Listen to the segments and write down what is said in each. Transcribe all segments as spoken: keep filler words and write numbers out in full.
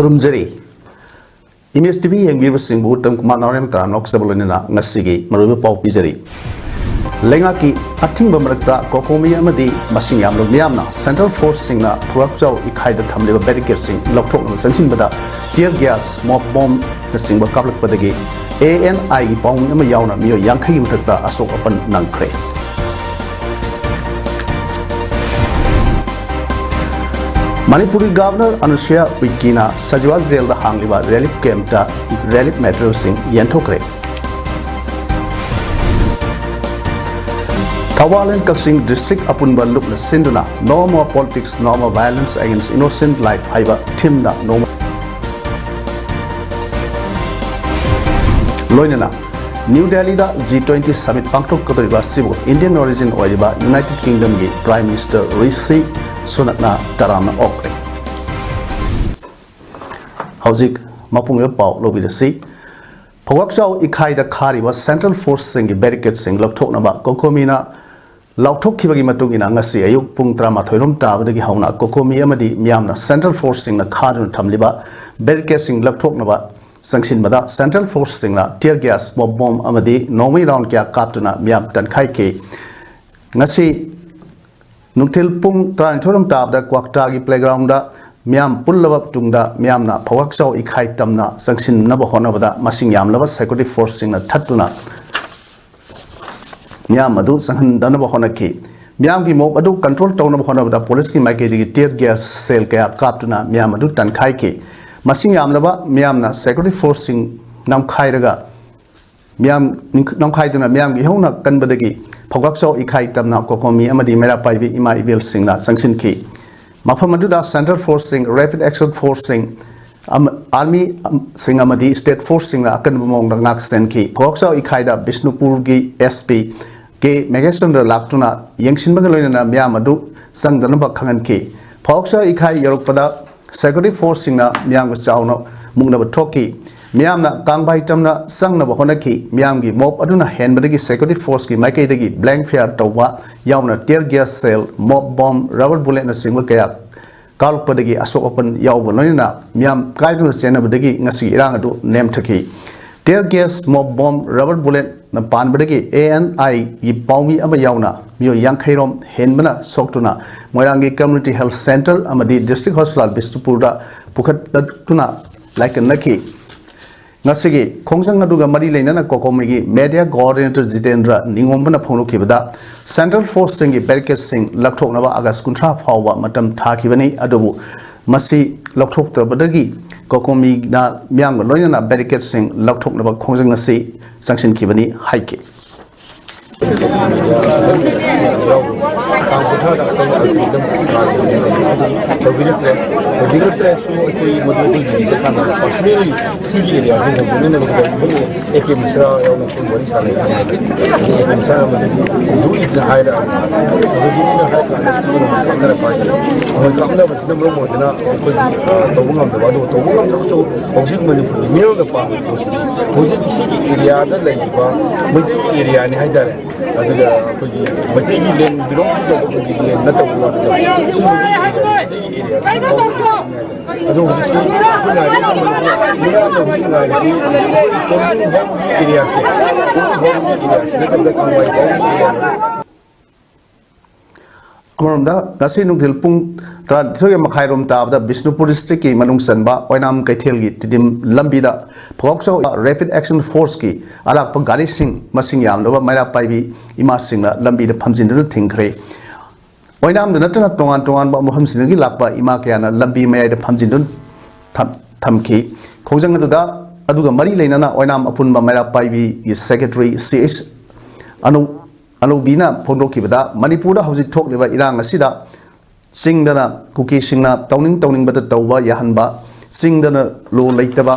ꯈꯨꯔꯨꯝꯖꯔꯤ꯫ Image T V ꯌꯦꯡꯕꯤꯕꯁꯤꯡꯕꯨ Uttam Kumar ꯅꯥꯎꯔꯦꯝ ꯇꯔꯥꯝ ꯅꯣꯛꯆꯕ ꯂꯣꯏꯅꯅ ꯉꯁꯤꯒꯤ ꯃꯔꯨꯑꯣꯏꯕ ꯄꯥꯎ ꯄꯤꯖꯔꯤ꯫ ꯂꯩꯉꯥꯛꯀꯤ ꯑꯊꯤꯡꯕ ꯃꯔꯛꯇ ꯀꯣꯀꯣꯃꯤ ꯑꯃꯗꯤ ꯃꯁꯤꯡ ꯌꯥꯝꯂꯕ ꯃꯤꯌꯥꯝꯅ ꯁꯦꯟꯇ꯭ꯔꯦꯜ ꯐꯣꯔꯁꯁꯤꯡꯅ ꯐꯨꯋꯥꯛꯆꯥꯎ ꯏꯈꯥꯏꯗ ꯊꯝꯂꯤꯕ ꯕꯦꯔꯤꯀꯦꯗꯁꯤꯡ ꯂꯧꯊꯣꯛꯅꯕ ꯆꯪꯁꯤꯟꯕꯗ ꯇꯤꯌꯔ ꯒ꯭ꯌꯥꯁ, ꯃꯣꯞ ꯕꯣꯝꯅꯆꯤꯡꯕ ꯀꯥꯞꯂꯛꯄꯗꯒꯤ ꯑꯦ ꯑꯦꯟ ꯑꯥꯏꯒꯤ ꯄꯥꯎꯃꯤ ꯑꯃ ꯌꯥꯎꯅ ꯃꯤꯑꯣꯏ ꯌꯥꯡꯈꯩꯒꯤ ꯃꯊꯛꯇ ꯑꯁꯣꯛ ꯑꯄꯟ ꯅꯪꯈ꯭ꯔꯦ꯫ ꯃꯅꯤꯄꯨꯔꯒꯤ ꯒꯚꯔꯅꯔ ꯑꯅꯨꯁꯨꯌꯥ ꯎꯏꯀꯤꯅ ꯁꯖꯤꯋꯥ ꯖꯦꯜꯗ ꯍꯥꯡꯂꯤꯕ ꯔꯤꯂꯤꯐ ꯀꯦꯝꯞꯇ ꯔꯤꯂꯤꯐ ꯃꯦꯇꯔꯤꯌꯦꯜꯁꯤꯡ ꯌꯦꯟꯊꯣꯛꯈ꯭ꯔꯦ꯫ ꯊꯧꯕꯥꯜ and ꯀꯛꯆꯤꯡ ꯗꯤꯁꯇ꯭ꯔꯤꯛ ꯑꯄꯨꯟꯕ ꯂꯨꯞꯅ ꯁꯤꯟꯗꯨꯅ No More Politics, No More Violence Against Innocent Life ꯍꯥꯏꯕ ꯊꯤꯝꯗ ꯅꯣꯡꯃ ꯂꯣꯏꯅꯅ ꯅ꯭ꯌꯨ ꯗꯦꯜꯂꯤꯗ ꯖꯤ ꯇ꯭ꯋꯦꯟꯇꯤ ꯁꯃꯤꯠ ꯄꯥꯡꯊꯣꯛꯀꯗꯧꯔꯤꯕ ꯑꯁꯤꯕꯨ ꯏꯟꯗꯤꯌꯟ ꯑꯣꯔꯤꯖꯤꯟ ꯑꯣꯏꯔꯤꯕ ꯌꯨꯅꯥꯏꯇꯦꯗ ꯀꯤꯡꯗꯝꯒꯤ ꯄ꯭ꯔꯥꯏꯝ ꯃꯤꯅꯤꯁꯇꯔ ꯔꯤꯁꯤ ꯁꯨꯅꯛꯅ ꯇꯔꯥꯝꯅ ꯑꯣꯛꯈ꯭ꯔꯦ꯫ ꯍꯧꯖꯤꯛ ꯃꯄꯨꯡ ꯑꯣꯏꯕ ꯄꯥꯎ ꯂꯧꯕꯤꯔꯁꯤ꯫ ꯐꯧꯋꯥꯛꯆꯥꯎ ꯏꯈꯥꯏꯗ ꯈꯥꯔꯤꯕ ꯁꯦꯟꯇ꯭ꯔꯦꯜ ꯐꯣꯔꯁꯁꯤꯡꯒꯤ ꯕꯦꯔꯤꯀꯦꯗꯁꯤꯡ ꯂꯧꯊꯣꯛꯅꯕ ꯀꯣꯀꯣꯃꯤꯅ ꯂꯥꯎꯊꯣꯛꯈꯤꯕꯒꯤ ꯃꯇꯨꯡ ꯏꯟꯅ ꯉꯁꯤ ꯑꯌꯨꯛ ꯄꯨꯡ ꯇꯔꯥꯃꯥꯊꯣꯏ ꯔꯣꯝ ꯇꯥꯕꯗꯒꯤ ꯍꯧꯅ ꯀꯣꯀꯣꯃꯤ ꯑꯃꯗꯤ ꯃꯤꯌꯥꯝꯅ ꯁꯦꯟꯇ꯭ꯔꯦꯜ ꯐꯣꯔꯁꯁꯤꯡꯅ ꯈꯥꯗꯨꯅ ꯊꯝꯂꯤꯕ ꯕꯦꯔꯤꯀꯦꯗꯁꯤꯡ ꯂꯧꯊꯣꯛꯅꯕ ꯆꯪꯁꯤꯟꯕꯗ ꯁꯦꯟꯇ꯭ꯔꯦꯜ ꯐꯣꯔꯁꯁꯤꯡꯅ ꯇꯤꯌꯔ ꯒ꯭ꯌꯥꯁ, ꯃꯣꯞ ꯕꯣꯝ ꯑꯃꯗꯤ ꯅꯣꯡꯃꯩ ꯔꯥꯎꯟ ꯀꯌꯥ ꯀꯥꯞꯇꯨꯅ ꯃꯤꯌꯥꯝ ꯇꯟꯈꯥꯏꯈꯤ꯫ ꯉꯁꯤ ꯅꯨꯡꯊꯤꯜ ꯄꯨꯡ ꯇꯔꯥꯅꯤꯊꯣꯏ ꯔꯣꯝ ꯇꯥꯕꯗ ꯀ꯭ꯋꯥꯛꯇꯥꯒꯤ ꯄ꯭ꯂꯦꯒ꯭ꯔꯥꯎꯟꯗ ꯃꯤꯌꯥꯝ ꯄꯨꯜꯂꯕ ꯇꯨꯡꯗ ꯃꯤꯌꯥꯝꯅ ꯐꯧꯋꯥꯛꯆꯥꯎ ꯏꯈꯥꯏ ꯇꯝꯅ ꯆꯪꯁꯤꯟꯅꯕ ꯍꯣꯠꯅꯕꯗ ꯃꯁꯤꯡ ꯌꯥꯝꯂꯕ ꯁꯦꯀ꯭ꯌꯨꯔꯤꯇꯤ ꯐꯣꯔꯁꯁꯤꯡꯅ ꯊꯠꯇꯨꯅ ꯃꯤꯌꯥꯝ ꯑꯗꯨ ꯆꯪꯍꯟꯗꯅꯕ ꯍꯣꯠꯅꯈꯤ꯫ ꯃꯤꯌꯥꯝꯒꯤ ꯃꯣꯞ ꯑꯗꯨ ꯀꯟꯇ꯭ꯔꯣꯜ ꯇꯧꯅꯕ ꯍꯣꯠꯅꯕꯗ ꯄꯨꯂꯤꯁꯀꯤ ꯃꯥꯏꯀꯩꯗꯒꯤ ꯇꯤꯌꯔ ꯒ꯭ꯌꯥꯁ ꯁꯦꯜ ꯀꯌꯥ ꯀꯥꯞꯇꯨꯅ ꯃꯤꯌꯥꯝ ꯑꯗꯨ ꯇꯟꯈꯥꯏꯈꯤ꯫ ꯃꯁꯤꯡ ꯌꯥꯝꯂꯕ ꯃꯤꯌꯥꯝꯅ ꯁꯦꯀ꯭ꯌꯨꯔꯤꯇꯤ ꯐꯣꯔꯁꯁꯤꯡ ꯅꯝꯈꯥꯏꯔꯒ ꯃꯤꯌꯥꯝ ꯅꯝꯈꯥꯏꯗꯨꯅ ꯃꯤꯌꯥꯝꯒꯤ ꯏꯍꯧꯅ ꯀꯟꯕꯗꯒꯤ ꯐꯧꯀꯥꯛꯆꯥꯎ ꯏꯈꯥꯏ ꯇꯝꯅ ꯀꯣꯀꯣꯃꯤ ꯑꯃꯗꯤ ꯃꯩꯔꯥ ꯄꯥꯏꯕꯤ ꯏꯃꯥ ꯏꯕꯦꯜꯁꯤꯡꯅ ꯆꯪꯁꯤꯟꯈꯤ꯫ ꯃꯐꯝ ꯑꯗꯨꯗ Central Forceꯁꯤꯡ, Rapid Action Forceꯁꯤꯡ, ꯑꯃ-, Armyꯁꯤꯡ ꯑꯃꯗꯤ State Forceꯁꯤꯡꯅ ꯑꯀꯟꯕ ꯃꯑꯣꯡꯗ ꯉꯥꯛ ꯁꯦꯟꯈꯤ꯫ ꯐꯧꯀꯥꯛꯆꯥꯎ ꯏꯈꯥꯏꯗ ꯕꯤꯁꯅꯨꯄꯨꯔꯒꯤ SP ꯀꯦ ꯃꯦꯘꯦꯁꯆꯟꯗ꯭ꯔ ꯂꯥꯛꯇꯨꯅ ꯌꯦꯡꯁꯤꯟꯕꯒ ꯂꯣꯏꯅꯅ ꯃꯤꯌꯥꯝ ꯑꯗꯨ ꯆꯪꯗꯅꯕ ꯈꯪꯍꯟꯈꯤ꯫ ꯐꯧꯀꯥꯛꯆꯥꯎ ꯏꯈꯥꯏ ꯌꯧꯔꯛꯄꯗ Security Forceꯁꯤꯡꯅ ꯃꯤꯌꯥꯝꯒ ꯆꯥꯎꯅ ꯃꯨꯛꯅꯕ ꯊꯣꯛꯈꯤ꯫ ꯃꯤꯌꯥꯝꯅ ꯀꯥꯡꯕꯥꯏ ꯇꯝꯅ ꯆꯪꯅꯕ ꯍꯣꯠꯅꯈꯤ꯫ ꯃꯤꯌꯥꯝꯒꯤ mob ꯑꯗꯨꯅ ꯍꯦꯟꯕꯗꯒꯤ Security Forceꯀꯤ ꯃꯥꯏꯀꯩꯗꯒꯤ blank fire ꯇꯧꯕ ꯌꯥꯎꯅ tear gas shell, mob bomb, rubber bulletꯅꯆꯤꯡꯕ ꯀꯌꯥ ꯀꯥꯞꯂꯛꯄꯗꯒꯤ ꯑꯁꯣꯛ ꯑꯄꯟ ꯌꯥꯎꯕ ꯂꯣꯏꯅꯅ ꯃꯤꯌꯥꯝ ꯀꯥꯏꯗꯨꯅ ꯆꯦꯟꯅꯕꯗꯒꯤ ꯉꯁꯤꯒꯤ ꯏꯔꯥꯡ ꯑꯗꯨ ꯅꯦꯝꯊꯈꯤ꯫ Tear gas, mob bomb, rubber bulletꯅ ꯄꯥꯟꯕꯗꯒꯤ ANIꯒꯤ ꯄꯥꯎꯃꯤ ꯑꯃ ꯌꯥꯎꯅ ꯃꯤꯑꯣꯏ ꯌꯥꯡꯈꯩꯔꯣꯝ ꯍꯦꯟꯕꯅ ꯁꯣꯛꯇꯨꯅ ꯃꯣꯏꯔꯥꯡꯒꯤ Community Health Centre ꯑꯃꯗꯤ District Hospital ꯕꯤꯁꯅꯨꯄꯨꯔꯗ ꯄꯨꯈꯠꯂꯛꯇꯨꯅ ꯂꯥꯏꯀꯠꯅꯈꯤ꯫ ꯉꯁꯤꯒꯤ ꯈꯣꯡꯖꯪ ꯑꯗꯨꯒ ꯃꯔꯤ ꯂꯩꯅꯅ ꯀꯣꯀꯣꯃꯤꯒꯤ Media Coordinator ꯖꯤꯇꯦꯟꯗ꯭ꯔ ꯅꯤꯉꯣꯝꯕꯅ ꯐꯣꯡꯗꯣꯛꯈꯤꯕꯗ, Central Forceꯁꯤꯡꯒꯤ barricadeꯁꯤꯡ ꯂꯧꯊꯣꯛꯅꯕ August ꯀꯨꯟꯊ꯭ꯔꯥ ꯐꯥꯎꯕ ꯃꯇꯝ ꯊꯥꯈꯤꯕꯅꯤ, ꯑꯗꯨꯕꯨ ꯃꯁꯤ ꯂꯧꯊꯣꯛꯇꯕꯗꯒꯤ ꯀꯣꯀꯣꯃꯤꯅ ꯃꯤꯌꯥꯝꯒ ꯂꯣꯏꯅꯅ barricadeꯁꯤꯡ ꯂꯧꯊꯣꯛꯅꯕ ꯈꯣꯡꯖꯪ ꯑꯁꯤ ꯆꯪꯁꯤꯟꯈꯤꯕꯅꯤ ꯍꯥꯏꯈꯤ꯫ ꯇꯥꯡ ꯀꯨꯟꯊ꯭ꯔꯥꯗ ꯑꯩꯈꯣꯏ ꯑꯗꯨꯝ ꯇꯧꯕꯤꯔꯛꯇ꯭ꯔꯦ꯫ ꯇꯧꯕꯤꯔꯛꯇ꯭ꯔꯦꯁꯨ ꯑꯩꯈꯣꯏ ꯃꯗꯨ ꯑꯩꯈꯣꯏꯒꯤ ꯆꯠꯀꯥꯟꯗ personally ꯁꯤꯒꯤ areaꯁꯤ ꯍꯣꯡꯗꯣꯛꯅꯅꯕ ꯀꯩꯗꯧꯕꯒꯤ ꯑꯦ ꯀꯦ ꯃꯤꯁ꯭ꯔꯥ ꯌꯥꯎꯅ ꯑꯩꯈꯣꯏ ꯋꯥꯔꯤ ꯁꯥꯟꯅꯩ꯫ ꯑꯦ ꯀꯦ ꯃꯤꯁ꯭ꯔꯥꯅ ꯃꯗꯨꯒꯤ ꯍꯤꯟꯗꯨ ꯏꯗꯅ ꯍꯥꯏꯔꯛꯑꯕꯅꯤ꯫ ꯃꯗꯨꯒꯤ ꯏꯗꯅ ꯍꯥꯏꯔꯀꯥꯟꯗ ꯁꯤꯒꯤ ꯃꯅꯨꯡꯗ ꯆꯠꯅꯔꯛꯄ ꯍꯥꯏꯁꯦ ꯑꯩꯈꯣꯏ ꯀꯥꯞꯅꯕꯁꯤꯅ ꯃꯔꯝ ꯑꯣꯏꯗꯅ ꯑꯩꯈꯣꯏꯒꯤ, ꯑ, ꯇꯧꯕ ꯉꯝꯗꯕ꯫ ꯑꯗꯨꯕꯨ ꯇꯧꯕ ꯉꯝꯗ꯭ꯔꯒꯁꯨ ꯍꯧꯖꯤꯛ ꯃꯅꯤꯄꯨꯔꯒꯤ ꯃꯤꯔꯣꯜꯅ ꯄꯥꯝꯃꯤꯕ ꯄꯣꯠꯁꯤꯗꯤ ꯍꯧꯖꯤꯛ ꯁꯤꯒꯤ areaꯗ ꯂꯩꯔꯤꯕ ꯃꯩꯇꯩꯒꯤ areaꯅꯤ ꯍꯥꯏꯇꯥꯔꯦ꯫ ꯑꯗꯨꯒ ꯑꯩꯈꯣꯏꯒꯤ ꯃꯩꯇꯩꯒꯤ land belong ꯇꯧꯕ ꯑꯩꯈꯣꯏꯒꯤ land ꯅꯠꯇꯕ ꯋꯥꯅꯤꯗ꯫ ꯁꯤ ꯃꯩꯇꯩꯒꯤ area, ꯃꯩꯇꯩꯒꯤ area꯫ ꯑꯗꯣ ꯍꯧꯖꯤꯛꯁꯤ ꯑꯩꯈꯣꯏ ꯉꯥꯏꯔꯤꯕ ꯃꯤꯌꯥꯝꯅ ꯍꯧꯖꯤꯛ ꯉꯥꯏꯔꯤꯁꯤ ꯀꯣꯝꯖꯤꯡ ꯍꯣꯝꯒꯤ areaꯁꯦ, ꯀꯣꯝꯖꯤꯡ ꯍꯣꯝꯒꯤ areaꯁꯦ ꯅꯠꯇꯕꯗ ꯀꯪꯕꯥꯏ ꯍꯣꯝꯒꯤ area꯫ ꯑꯃꯔꯣꯝꯗ, ꯉꯁꯤ ꯅꯨꯡꯊꯤꯜ ꯄꯨꯡ ꯇꯔꯥꯅꯤꯊꯣꯏ ꯃꯈꯥꯏꯔꯣꯝ ꯇꯥꯕꯗ ꯕꯤꯁꯅꯨꯄꯨꯔ districtꯀꯤ ꯃꯅꯨꯡ ꯆꯟꯕ ꯑꯣꯏꯅꯥꯝ ꯀꯩꯊꯦꯜꯒꯤ ꯇꯤꯗꯤꯝ ꯂꯝꯕꯤꯗ ꯐꯧꯀꯥꯛꯆꯥꯎ Rapid Action Forceꯀꯤ ꯑꯔꯥꯛꯄ ꯒꯥꯔꯤꯁꯤꯡ ꯃꯁꯤꯡ ꯌꯥꯝꯂꯕ ꯃꯩꯔꯥ ꯄꯥꯏꯕꯤ ꯏꯃꯥꯁꯤꯡꯅ ꯂꯝꯕꯤꯗ ꯐꯝꯖꯤꯟꯗꯨꯅ ꯊꯤꯡꯈ꯭ꯔꯦ꯫ ꯑꯣꯏꯅꯥꯝꯗ ꯅꯠꯇꯅ ꯇꯣꯉꯥꯟ ꯇꯣꯉꯥꯟꯕ ꯃꯐꯝꯁꯤꯡꯗꯒꯤ ꯂꯥꯛꯄ ꯏꯃꯥ ꯀꯌꯥꯅ ꯂꯝꯕꯤ ꯃꯌꯥꯏꯗ ꯐꯝꯖꯤꯟꯗꯨꯅ ꯊꯝ-, ꯊꯝꯈꯤ꯫ ꯈꯣꯡꯖꯪ ꯑꯗꯨꯗ ꯑꯗꯨꯒ ꯃꯔꯤ ꯂꯩꯅꯅ ꯑꯣꯏꯅꯥꯝ ꯑꯄꯨꯟꯕ ꯃꯩꯔꯥ ꯄꯥꯏꯕꯤꯒꯤ ꯁꯦꯀ꯭ꯔꯦꯇꯔꯤ ꯁꯤ ꯑꯩꯆ ꯑꯅꯧ ꯑꯅꯧꯕꯤꯅ ꯐꯣꯡꯗꯣꯛꯈꯤꯕꯗ, ꯃꯅꯤꯄꯨꯔꯗ ꯍꯧꯖꯤꯛ ꯊꯣꯛꯂꯤꯕ ꯏꯔꯥꯡ ꯑꯁꯤꯗ ꯆꯤꯡꯗꯅ ꯀꯨꯀꯤꯁꯤꯡꯅ ꯇꯧꯅꯤꯡ ꯇꯧꯅꯤꯡꯕꯗ ꯇꯧꯕ ꯌꯥꯍꯟꯕ, ꯆꯤꯡꯗꯅ ꯂꯣ ꯂꯩꯇꯕ,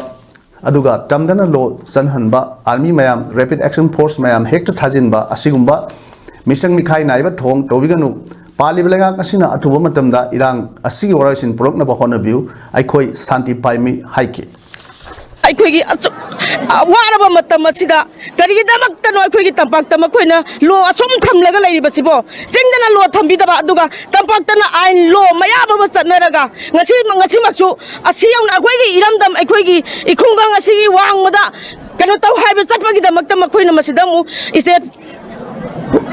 ꯑꯗꯨꯒ ꯇꯝꯗꯅ ꯂꯣ ꯆꯟꯍꯟꯕ, ꯑꯥꯔꯃꯤ ꯃꯌꯥꯝ, ꯔꯦꯄꯤꯗ ꯑꯦꯛꯁꯟ ꯐꯣꯔꯁ ꯃꯌꯥꯝ ꯍꯦꯛꯇ ꯊꯥꯖꯤꯟꯕ, ꯑꯁꯤꯒꯨꯝꯕ ꯃꯤꯁꯪ ꯃꯤꯈꯥꯏ ꯅꯥꯏꯕ ꯊꯧꯑꯣꯡ ꯇꯧꯕꯤꯒꯅꯨ꯫ ꯄꯥꯜꯂꯤꯕ ꯂꯩꯉꯥꯛ ꯑꯁꯤꯅ ꯑꯊꯨꯕ ꯃꯇꯝꯗ ꯏꯔꯥꯡ ꯑꯁꯤꯒꯤ ꯋꯥꯔꯣꯏꯁꯤꯟ ꯄꯨꯔꯛꯅꯕ ꯍꯣꯠꯅꯕꯤꯌꯨ꯫ ꯑꯩꯈꯣꯏ ꯁꯥꯟꯇꯤ ꯄꯥꯏꯃꯤ ꯍꯥꯏꯈꯤ꯫ ꯑꯩꯈꯣꯏꯒꯤ ꯑꯁꯨꯛ ꯋꯥꯔꯕ ꯃꯇꯝ ꯑꯁꯤꯗ ꯀꯔꯤꯒꯤꯗꯃꯛꯇꯅꯣ ꯑꯩꯈꯣꯏꯒꯤ ꯇꯝꯄꯥꯛꯇ ꯃꯈꯣꯏꯅ ꯂꯣ ꯑꯁꯨꯝ ꯊꯝꯂꯒ ꯂꯩꯔꯤꯕꯁꯤꯕꯣ? ꯆꯤꯡꯗꯅ ꯂꯣ ꯊꯝꯕꯤꯗꯕ, ꯑꯗꯨꯒ ꯇꯝꯄꯥꯛꯇꯅ ꯑꯥꯏꯟ ꯂꯣ ꯃꯌꯥꯝ ꯑꯃ ꯆꯠꯅꯔꯒ ꯉꯁꯤ, ꯉꯁꯤꯃꯛꯁꯨ ꯑꯁꯤ ꯌꯧꯅ ꯑꯩꯈꯣꯏꯒꯤ ꯏꯔꯝꯗꯝ, ꯑꯩꯈꯣꯏꯒꯤ ꯏꯈꯨꯡꯒꯪ ꯑꯁꯤꯒꯤ ꯋꯥꯡꯃꯗ ꯀꯩꯅꯣ ꯇꯧ ꯍꯥꯏꯕ ꯆꯠꯄꯒꯤꯗꯃꯛꯇ ꯃꯈꯣꯏꯅ ꯃꯁꯤꯗ ꯑꯃꯨꯛ ꯏꯁꯇꯦꯠ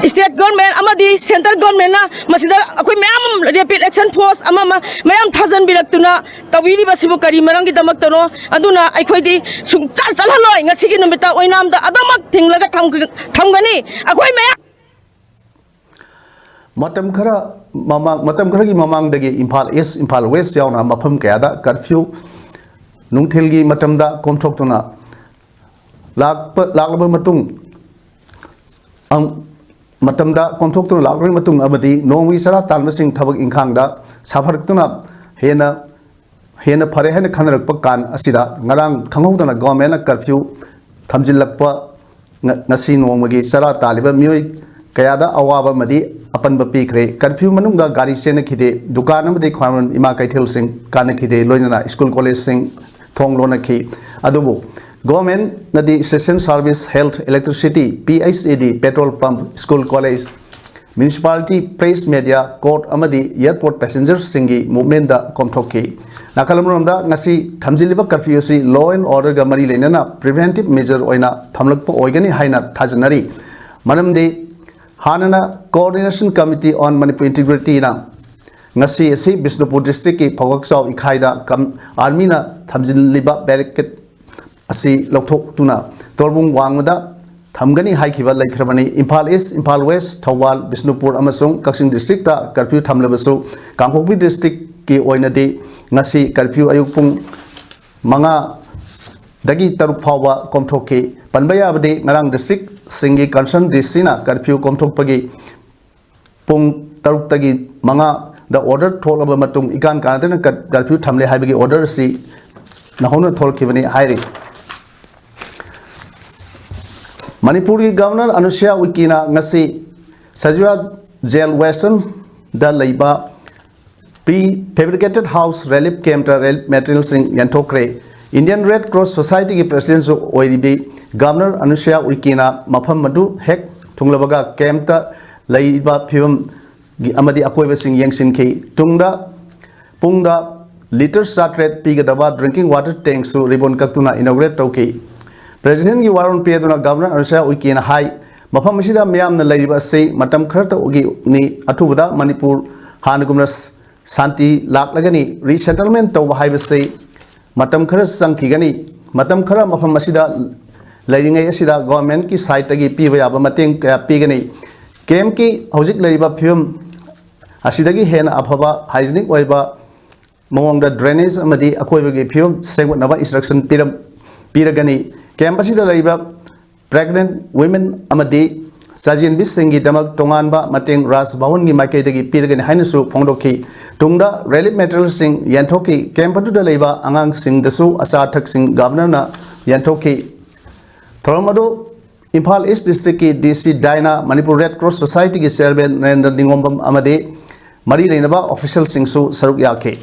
ꯏꯁꯇꯦꯠ ꯒꯣꯔꯃꯦꯟ ꯑꯃꯗꯤ ꯁꯦꯟꯇ꯭ꯔꯦꯜ ꯒꯣꯔꯃꯦꯟꯅ ꯃꯁꯤꯗ ꯑꯩꯈꯣꯏ ꯃꯌꯥꯝ ꯔꯦꯄꯤꯗ ꯑꯦꯛꯁꯟ ꯐꯣꯔꯁ ꯑꯃ ꯑꯃ ꯃꯌꯥꯝ ꯊꯥꯖꯤꯟꯕꯤꯔꯛꯇꯨꯅ ꯇꯧꯕꯤꯔꯤꯕꯁꯤꯕꯨ ꯀꯔꯤ ꯃꯔꯝꯒꯤꯗꯃꯛꯇꯅꯣ? ꯑꯗꯨꯅ ꯑꯩꯈꯣꯏꯗꯤ ꯁꯨꯡꯆꯠ ꯆꯠꯍꯜꯂꯣꯏ꯫ ꯉꯁꯤꯒꯤ ꯅꯨꯃꯤꯠꯇ ꯑꯣꯏꯅꯥꯝꯗ ꯑꯗꯨꯃꯛ ꯊꯤꯡꯂꯒ ꯊꯝꯒ-, ꯊꯝꯒꯅꯤ꯫ ꯑꯩꯈꯣꯏ ꯃꯌꯥꯝ ꯃꯇꯝ ꯈꯔ ꯃꯃꯥꯡ, ꯃꯇꯝ ꯈꯔꯒꯤ ꯃꯃꯥꯡꯗꯒꯤ ꯏꯝꯐꯥꯜ ꯏꯁ, ꯏꯝꯐꯥꯜ ꯋꯦꯁ ꯌꯥꯎꯅ ꯃꯐꯝ ꯀꯌꯥꯗ ꯀꯔꯐ꯭ꯌꯨ ꯅꯨꯡꯊꯤꯜꯒꯤ ꯃꯇꯝꯗ ꯀꯣꯝꯊꯣꯛꯇꯨꯅ ꯂꯥꯛꯄ, ꯂꯥꯛꯂꯕ ꯃꯇꯨꯡ, ꯑꯪ-, ꯃꯇꯝꯗ ꯀꯣꯝꯊꯣꯛꯇꯨꯅ ꯂꯥꯛꯂꯕ ꯃꯇꯨꯡ ꯑꯃꯗꯤ ꯅꯣꯡꯃꯒꯤ ꯆꯔꯥ ꯇꯥꯟꯕꯁꯤꯡ ꯊꯕꯛ ꯏꯪꯈꯥꯡꯗ ꯁꯥꯐꯔꯛꯇꯨꯅ ꯍꯦꯟꯅ, ꯍꯦꯟꯅ ꯐꯔꯦ ꯍꯥꯏꯅ ꯈꯟꯅꯔꯛꯄ ꯀꯥꯟ ꯑꯁꯤꯗ ꯉꯔꯥꯡ ꯈꯪꯍꯧꯗꯅ ꯒꯣꯔꯃꯦꯟꯅ ꯀꯔꯐ꯭ꯌꯨ ꯊꯝꯖꯤꯜꯂꯛꯄ ꯉ-, ꯉꯁꯤ ꯅꯣꯡꯃꯒꯤ ꯆꯔꯥ ꯇꯥꯜꯂꯤꯕ ꯃꯤꯑꯣꯏ ꯀꯌꯥꯗ ꯑꯋꯥꯕ ꯑꯃꯗꯤ ꯑꯄꯟꯕ ꯄꯤꯈ꯭ꯔꯦ꯫ ꯀꯔꯐ꯭ꯌꯨ ꯃꯅꯨꯡꯗ ꯒꯥꯔꯤ ꯆꯦꯟꯅꯈꯤꯗꯦ, ꯗꯨꯀꯥꯟ ꯑꯃꯗꯤ ꯈ꯭ꯋꯥꯏꯔꯝꯕꯟ ꯏꯃꯥ ꯀꯩꯊꯦꯜꯁꯤꯡ ꯀꯥꯟꯅꯈꯤꯗꯦ, ꯂꯣꯏꯅꯅ ꯁ꯭ꯀꯨꯜ ꯀꯣꯂꯦꯖꯁꯤꯡ ꯊꯣꯡ ꯂꯣꯟꯅꯈꯤ꯫ ꯑꯗꯨꯕꯨ ꯒꯣꯔꯃꯦꯟꯅꯗꯤ ꯁꯦꯁꯟ service, health, electricity, P H E D, petrol pump, school college, municipality, press media, court ꯑꯃꯗꯤ ꯑꯦꯌꯔꯄꯣꯔꯠ ꯄꯦꯁꯦꯟꯖꯔꯁꯤꯡꯒꯤ ꯃꯨꯞꯃꯦꯟꯗ ꯀꯣꯝꯊꯣꯛꯈꯤ꯫ ꯅꯥꯀꯜ ꯑꯃꯔꯣꯝꯗ ꯉꯁꯤ ꯊꯝꯖꯤꯜꯂꯤꯕ ꯀꯔꯐ꯭ꯌꯨ ꯑꯁꯤ ꯂꯣ ꯑꯦꯟ ꯑꯣꯔꯗꯔꯒ ꯃꯔꯤ ꯂꯩꯅꯅ ꯄ꯭ꯔꯤꯚꯦꯟꯇꯤꯞ ꯃꯦꯖꯔ ꯑꯣꯏꯅ ꯊꯝꯂꯛꯄ ꯑꯣꯏꯒꯅꯤ ꯍꯥꯏꯅ ꯊꯥꯖꯅꯔꯤ꯫ ꯃꯔꯝꯗꯤ ꯍꯥꯟꯅꯅ Coordination Committee on Manipur Integrityꯅ ꯉꯁꯤ ꯑꯁꯤ ꯕꯤꯁꯅꯨꯄꯨꯔ ꯗꯤꯁꯇ꯭ꯔꯤꯛꯀꯤ ꯐꯧꯒꯛꯆꯥꯎ ꯏꯈꯥꯏꯗ ꯀꯝ-, ꯑꯥꯔꯃꯤꯅ ꯊꯝꯖꯤꯜꯂꯤꯕ ꯕꯦꯔꯤꯀꯦꯗ ꯑꯁꯤ ꯂꯧꯊꯣꯛꯇꯨꯅ ꯇꯣꯔꯕꯨꯡ ꯋꯥꯡꯃꯗ ꯊꯝꯒꯅꯤ ꯍꯥꯏꯈꯤꯕ ꯂꯩꯈ꯭ꯔꯕꯅꯤ꯫ ꯏꯝꯐꯥꯜ ꯏꯁ, ꯏꯝꯐꯥꯜ ꯋꯦꯁ, ꯊꯧꯕꯥꯜ, ꯕꯤꯁꯅꯨꯄꯨꯔ ꯑꯃꯁꯨꯡ ꯀꯛꯆꯤꯡ ꯗꯤꯁꯇ꯭ꯔꯤꯛꯇ ꯀꯔꯐ꯭ꯌꯨ ꯊꯝꯂꯕꯁꯨ, ꯀꯥꯡꯄꯣꯛꯄꯤ ꯗꯤꯁꯇ꯭ꯔꯤꯛꯀꯤ ꯑꯣꯏꯅꯗꯤ ꯉꯁꯤ ꯀꯔꯐ꯭ꯌꯨ ꯑꯌꯨꯛ ꯄꯨꯡ ꯃꯉꯥ ꯗꯒꯤ ꯇꯔꯨꯛ ꯐꯥꯎꯕ ꯀꯣꯝꯊꯣꯛꯈꯤ꯫ ꯄꯟꯕ ꯌꯥꯕꯗꯤ, ꯉꯔꯥꯡ ꯗꯤꯁꯇ꯭ꯔꯤꯛꯁꯤꯡꯒꯤ ꯀꯟꯁꯔꯟ ꯗꯤ ꯁꯤꯅ ꯀꯔꯐ꯭ꯌꯨ ꯀꯣꯝꯊꯣꯛꯄꯒꯤ ꯄꯨꯡ ꯇꯔꯨꯛꯇꯒꯤ ꯃꯉꯥꯗ ꯑꯣꯔꯗꯔ ꯊꯣꯛꯂꯕ ꯃꯇꯨꯡ, ꯏꯀꯥꯟ ꯀꯥꯟꯅꯗꯅ ꯀ-, ꯀꯔꯐ꯭ꯌꯨ ꯊꯝꯂꯦ ꯍꯥꯏꯕꯒꯤ ꯑꯣꯔꯗꯔ ꯑꯁꯤ ꯅꯧꯍꯧꯅ ꯊꯣꯛꯂꯛꯈꯤꯕꯅꯤ ꯍꯥꯏꯔꯤ꯫ ꯃꯅꯤꯄꯨꯔꯒꯤ ꯒꯕꯔꯅꯔ ꯑꯅꯨꯁ꯭ꯌꯥ ꯎꯏꯀꯦꯅ ꯉꯁꯤ ꯁꯖꯤꯋꯥ ꯖꯦꯜ ꯋꯦꯁꯇꯔꯟꯗ ꯂꯩꯕ prefabricated house relief ꯀꯦꯝꯞꯇ relief ꯃꯦꯇꯔꯤꯌꯦꯜꯁꯤꯡ ꯌꯦꯟꯊꯣꯛꯈ꯭ꯔꯦ꯫ ꯏꯟꯗꯤꯌꯟ ꯔꯦꯗ ꯀ꯭ꯔꯣꯁ ꯁꯣꯁꯥꯏꯇꯤꯒꯤ ꯄ꯭ꯔꯁꯤꯗꯦꯟꯁꯨ ꯑꯣꯏꯔꯤꯕꯤ ꯒꯕꯔꯅꯔ ꯑꯅꯨꯁ꯭ꯌꯥ ꯎꯏꯀꯦꯅ ꯃꯐꯝ ꯑꯗꯨ ꯍꯦꯛ ꯊꯨꯡꯂꯕꯒ ꯀꯦꯝꯞꯇ ꯂꯩꯔꯤꯕ ꯐꯤꯕꯝꯒꯤ ꯑꯃꯗꯤ ꯑꯀꯣꯏꯕꯁꯤꯡ ꯌꯦꯡꯁꯤꯟꯈꯤ꯫ ꯇꯨꯡꯗ ꯄꯨꯡꯗ ꯂꯤꯇꯔ ꯆꯥꯇꯔꯦꯠ ꯄꯤꯒꯗꯕ ꯗ꯭ꯔꯤꯡꯀꯤꯡ ꯋꯥꯇꯔ ꯇꯦꯡꯛꯁꯨ ꯔꯤꯕꯣꯟ ꯀꯛꯇꯨꯅ ꯏꯅꯣꯒ꯭ꯔꯦꯠ ꯇꯧꯈꯤ꯫ ꯄ꯭ꯔꯦꯁꯤꯗꯦꯟꯒꯤ ꯋꯥꯔꯣꯜ ꯄꯤꯔꯗꯨꯅ ꯒꯕꯔꯅꯔ ꯑꯅꯨꯁ꯭ꯌꯥ ꯎꯏꯀꯦꯅ ꯍꯥꯏ, ꯃꯐꯝ ꯑꯁꯤꯗ ꯃꯤꯌꯥꯝꯅ ꯂꯩꯔꯤꯕ ꯑꯁꯤ ꯃꯇꯝ ꯈꯔꯇꯒꯤꯅꯤ꯫ ꯑꯊꯨꯕꯗ ꯃꯅꯤꯄꯨꯔ ꯍꯥꯟꯅꯒꯨꯝꯅ ꯁꯥꯟꯇꯤ ꯂꯥꯛꯂꯒꯅꯤ꯫ ꯔꯤꯁꯦꯇꯜꯃꯦꯟ ꯇꯧꯕ ꯍꯥꯏꯕꯁꯤ ꯃꯇꯝ ꯈꯔ ꯆꯪꯈꯤꯒꯅꯤ꯫ ꯃꯇꯝ ꯈꯔ ꯃꯐꯝ ꯑꯁꯤꯗ ꯂꯩꯔꯤꯉꯩ ꯑꯁꯤꯗ ꯒꯣꯔꯃꯦꯟꯠꯀꯤ ꯁꯥꯏꯠꯇꯒꯤ ꯄꯤꯕ ꯌꯥꯕ ꯃꯇꯦꯡ ꯀꯌꯥ ꯄꯤꯒꯅꯤ꯫ ꯀꯦꯝꯞꯀꯤ ꯍꯧꯖꯤꯛ ꯂꯩꯔꯤꯕ ꯐꯤꯕꯝ ꯑꯁꯤꯗꯒꯤ ꯍꯦꯟꯅ ꯑꯐꯕ, ꯍꯥꯏꯖꯤꯅꯤꯛ ꯑꯣꯏꯕ ꯃꯑꯣꯡꯗ ꯗ꯭ꯔꯦꯅꯦꯖ ꯑꯃꯗꯤ ꯑꯀꯣꯏꯕꯒꯤ ꯐꯤꯕꯝ ꯁꯦꯝꯒꯠꯅꯕ ꯏꯟꯁꯇ꯭ꯔꯛꯁꯟ ꯄꯤꯔꯝ-, ꯄꯤꯔꯒꯅꯤ꯫ ꯀꯦꯝꯞ ꯑꯁꯤꯗ ꯂꯩꯔꯤꯕ ꯄ꯭ꯔꯦꯒꯅꯦꯟꯠ ꯋꯤꯃꯦꯟ ꯑꯃꯗꯤ ꯆꯥꯖꯦꯟꯕꯤꯁꯤꯡꯒꯤꯗꯃꯛ ꯇꯣꯉꯥꯟꯕ ꯃꯇꯦꯡ ꯔꯥꯖ ꯚꯋꯟꯒꯤ ꯃꯥꯏꯀꯩꯗꯒꯤ ꯄꯤꯔꯒꯅꯤ ꯍꯥꯏꯅꯁꯨ ꯐꯣꯡꯗꯣꯛꯈꯤ꯫ ꯇꯨꯡꯗ ꯔꯤꯂꯤꯐ ꯃꯦꯇꯔꯤꯌꯦꯜꯁꯤꯡ ꯌꯦꯟꯊꯣꯛꯈꯤ꯫ ꯀꯦꯝꯞ ꯑꯗꯨꯗ ꯂꯩꯕ ꯑꯉꯥꯡꯁꯤꯡꯗꯁꯨ ꯑꯆꯥ ꯑꯊꯛꯁꯤꯡ ꯒꯕꯔꯅꯔꯅ ꯌꯦꯟꯊꯣꯛꯈꯤ꯫ ꯊꯧꯔꯝ ꯑꯗꯨ ꯏꯝꯐꯥꯜ ꯏꯁ ꯗꯤꯁꯇ꯭ꯔꯤꯛꯀꯤ ꯗꯤ ꯁꯤ ꯗꯥꯏꯅꯥ, ꯃꯅꯤꯄꯨꯔ ꯔꯦꯗ ꯀ꯭ꯔꯣꯁ ꯁꯣꯁꯥꯏꯇꯤꯒꯤ ꯆꯤꯌꯔꯃꯦꯟ ꯅꯔꯦꯟꯗ꯭ꯔ ꯅꯤꯉꯣꯝꯕꯝ ꯑꯃꯗꯤ ꯃꯔꯤ ꯂꯩꯅꯕ ꯑꯣꯐꯤꯁꯤꯌꯦꯜꯁꯤꯡꯁꯨ ꯁꯔꯨꯛ ꯌꯥꯈꯤ꯫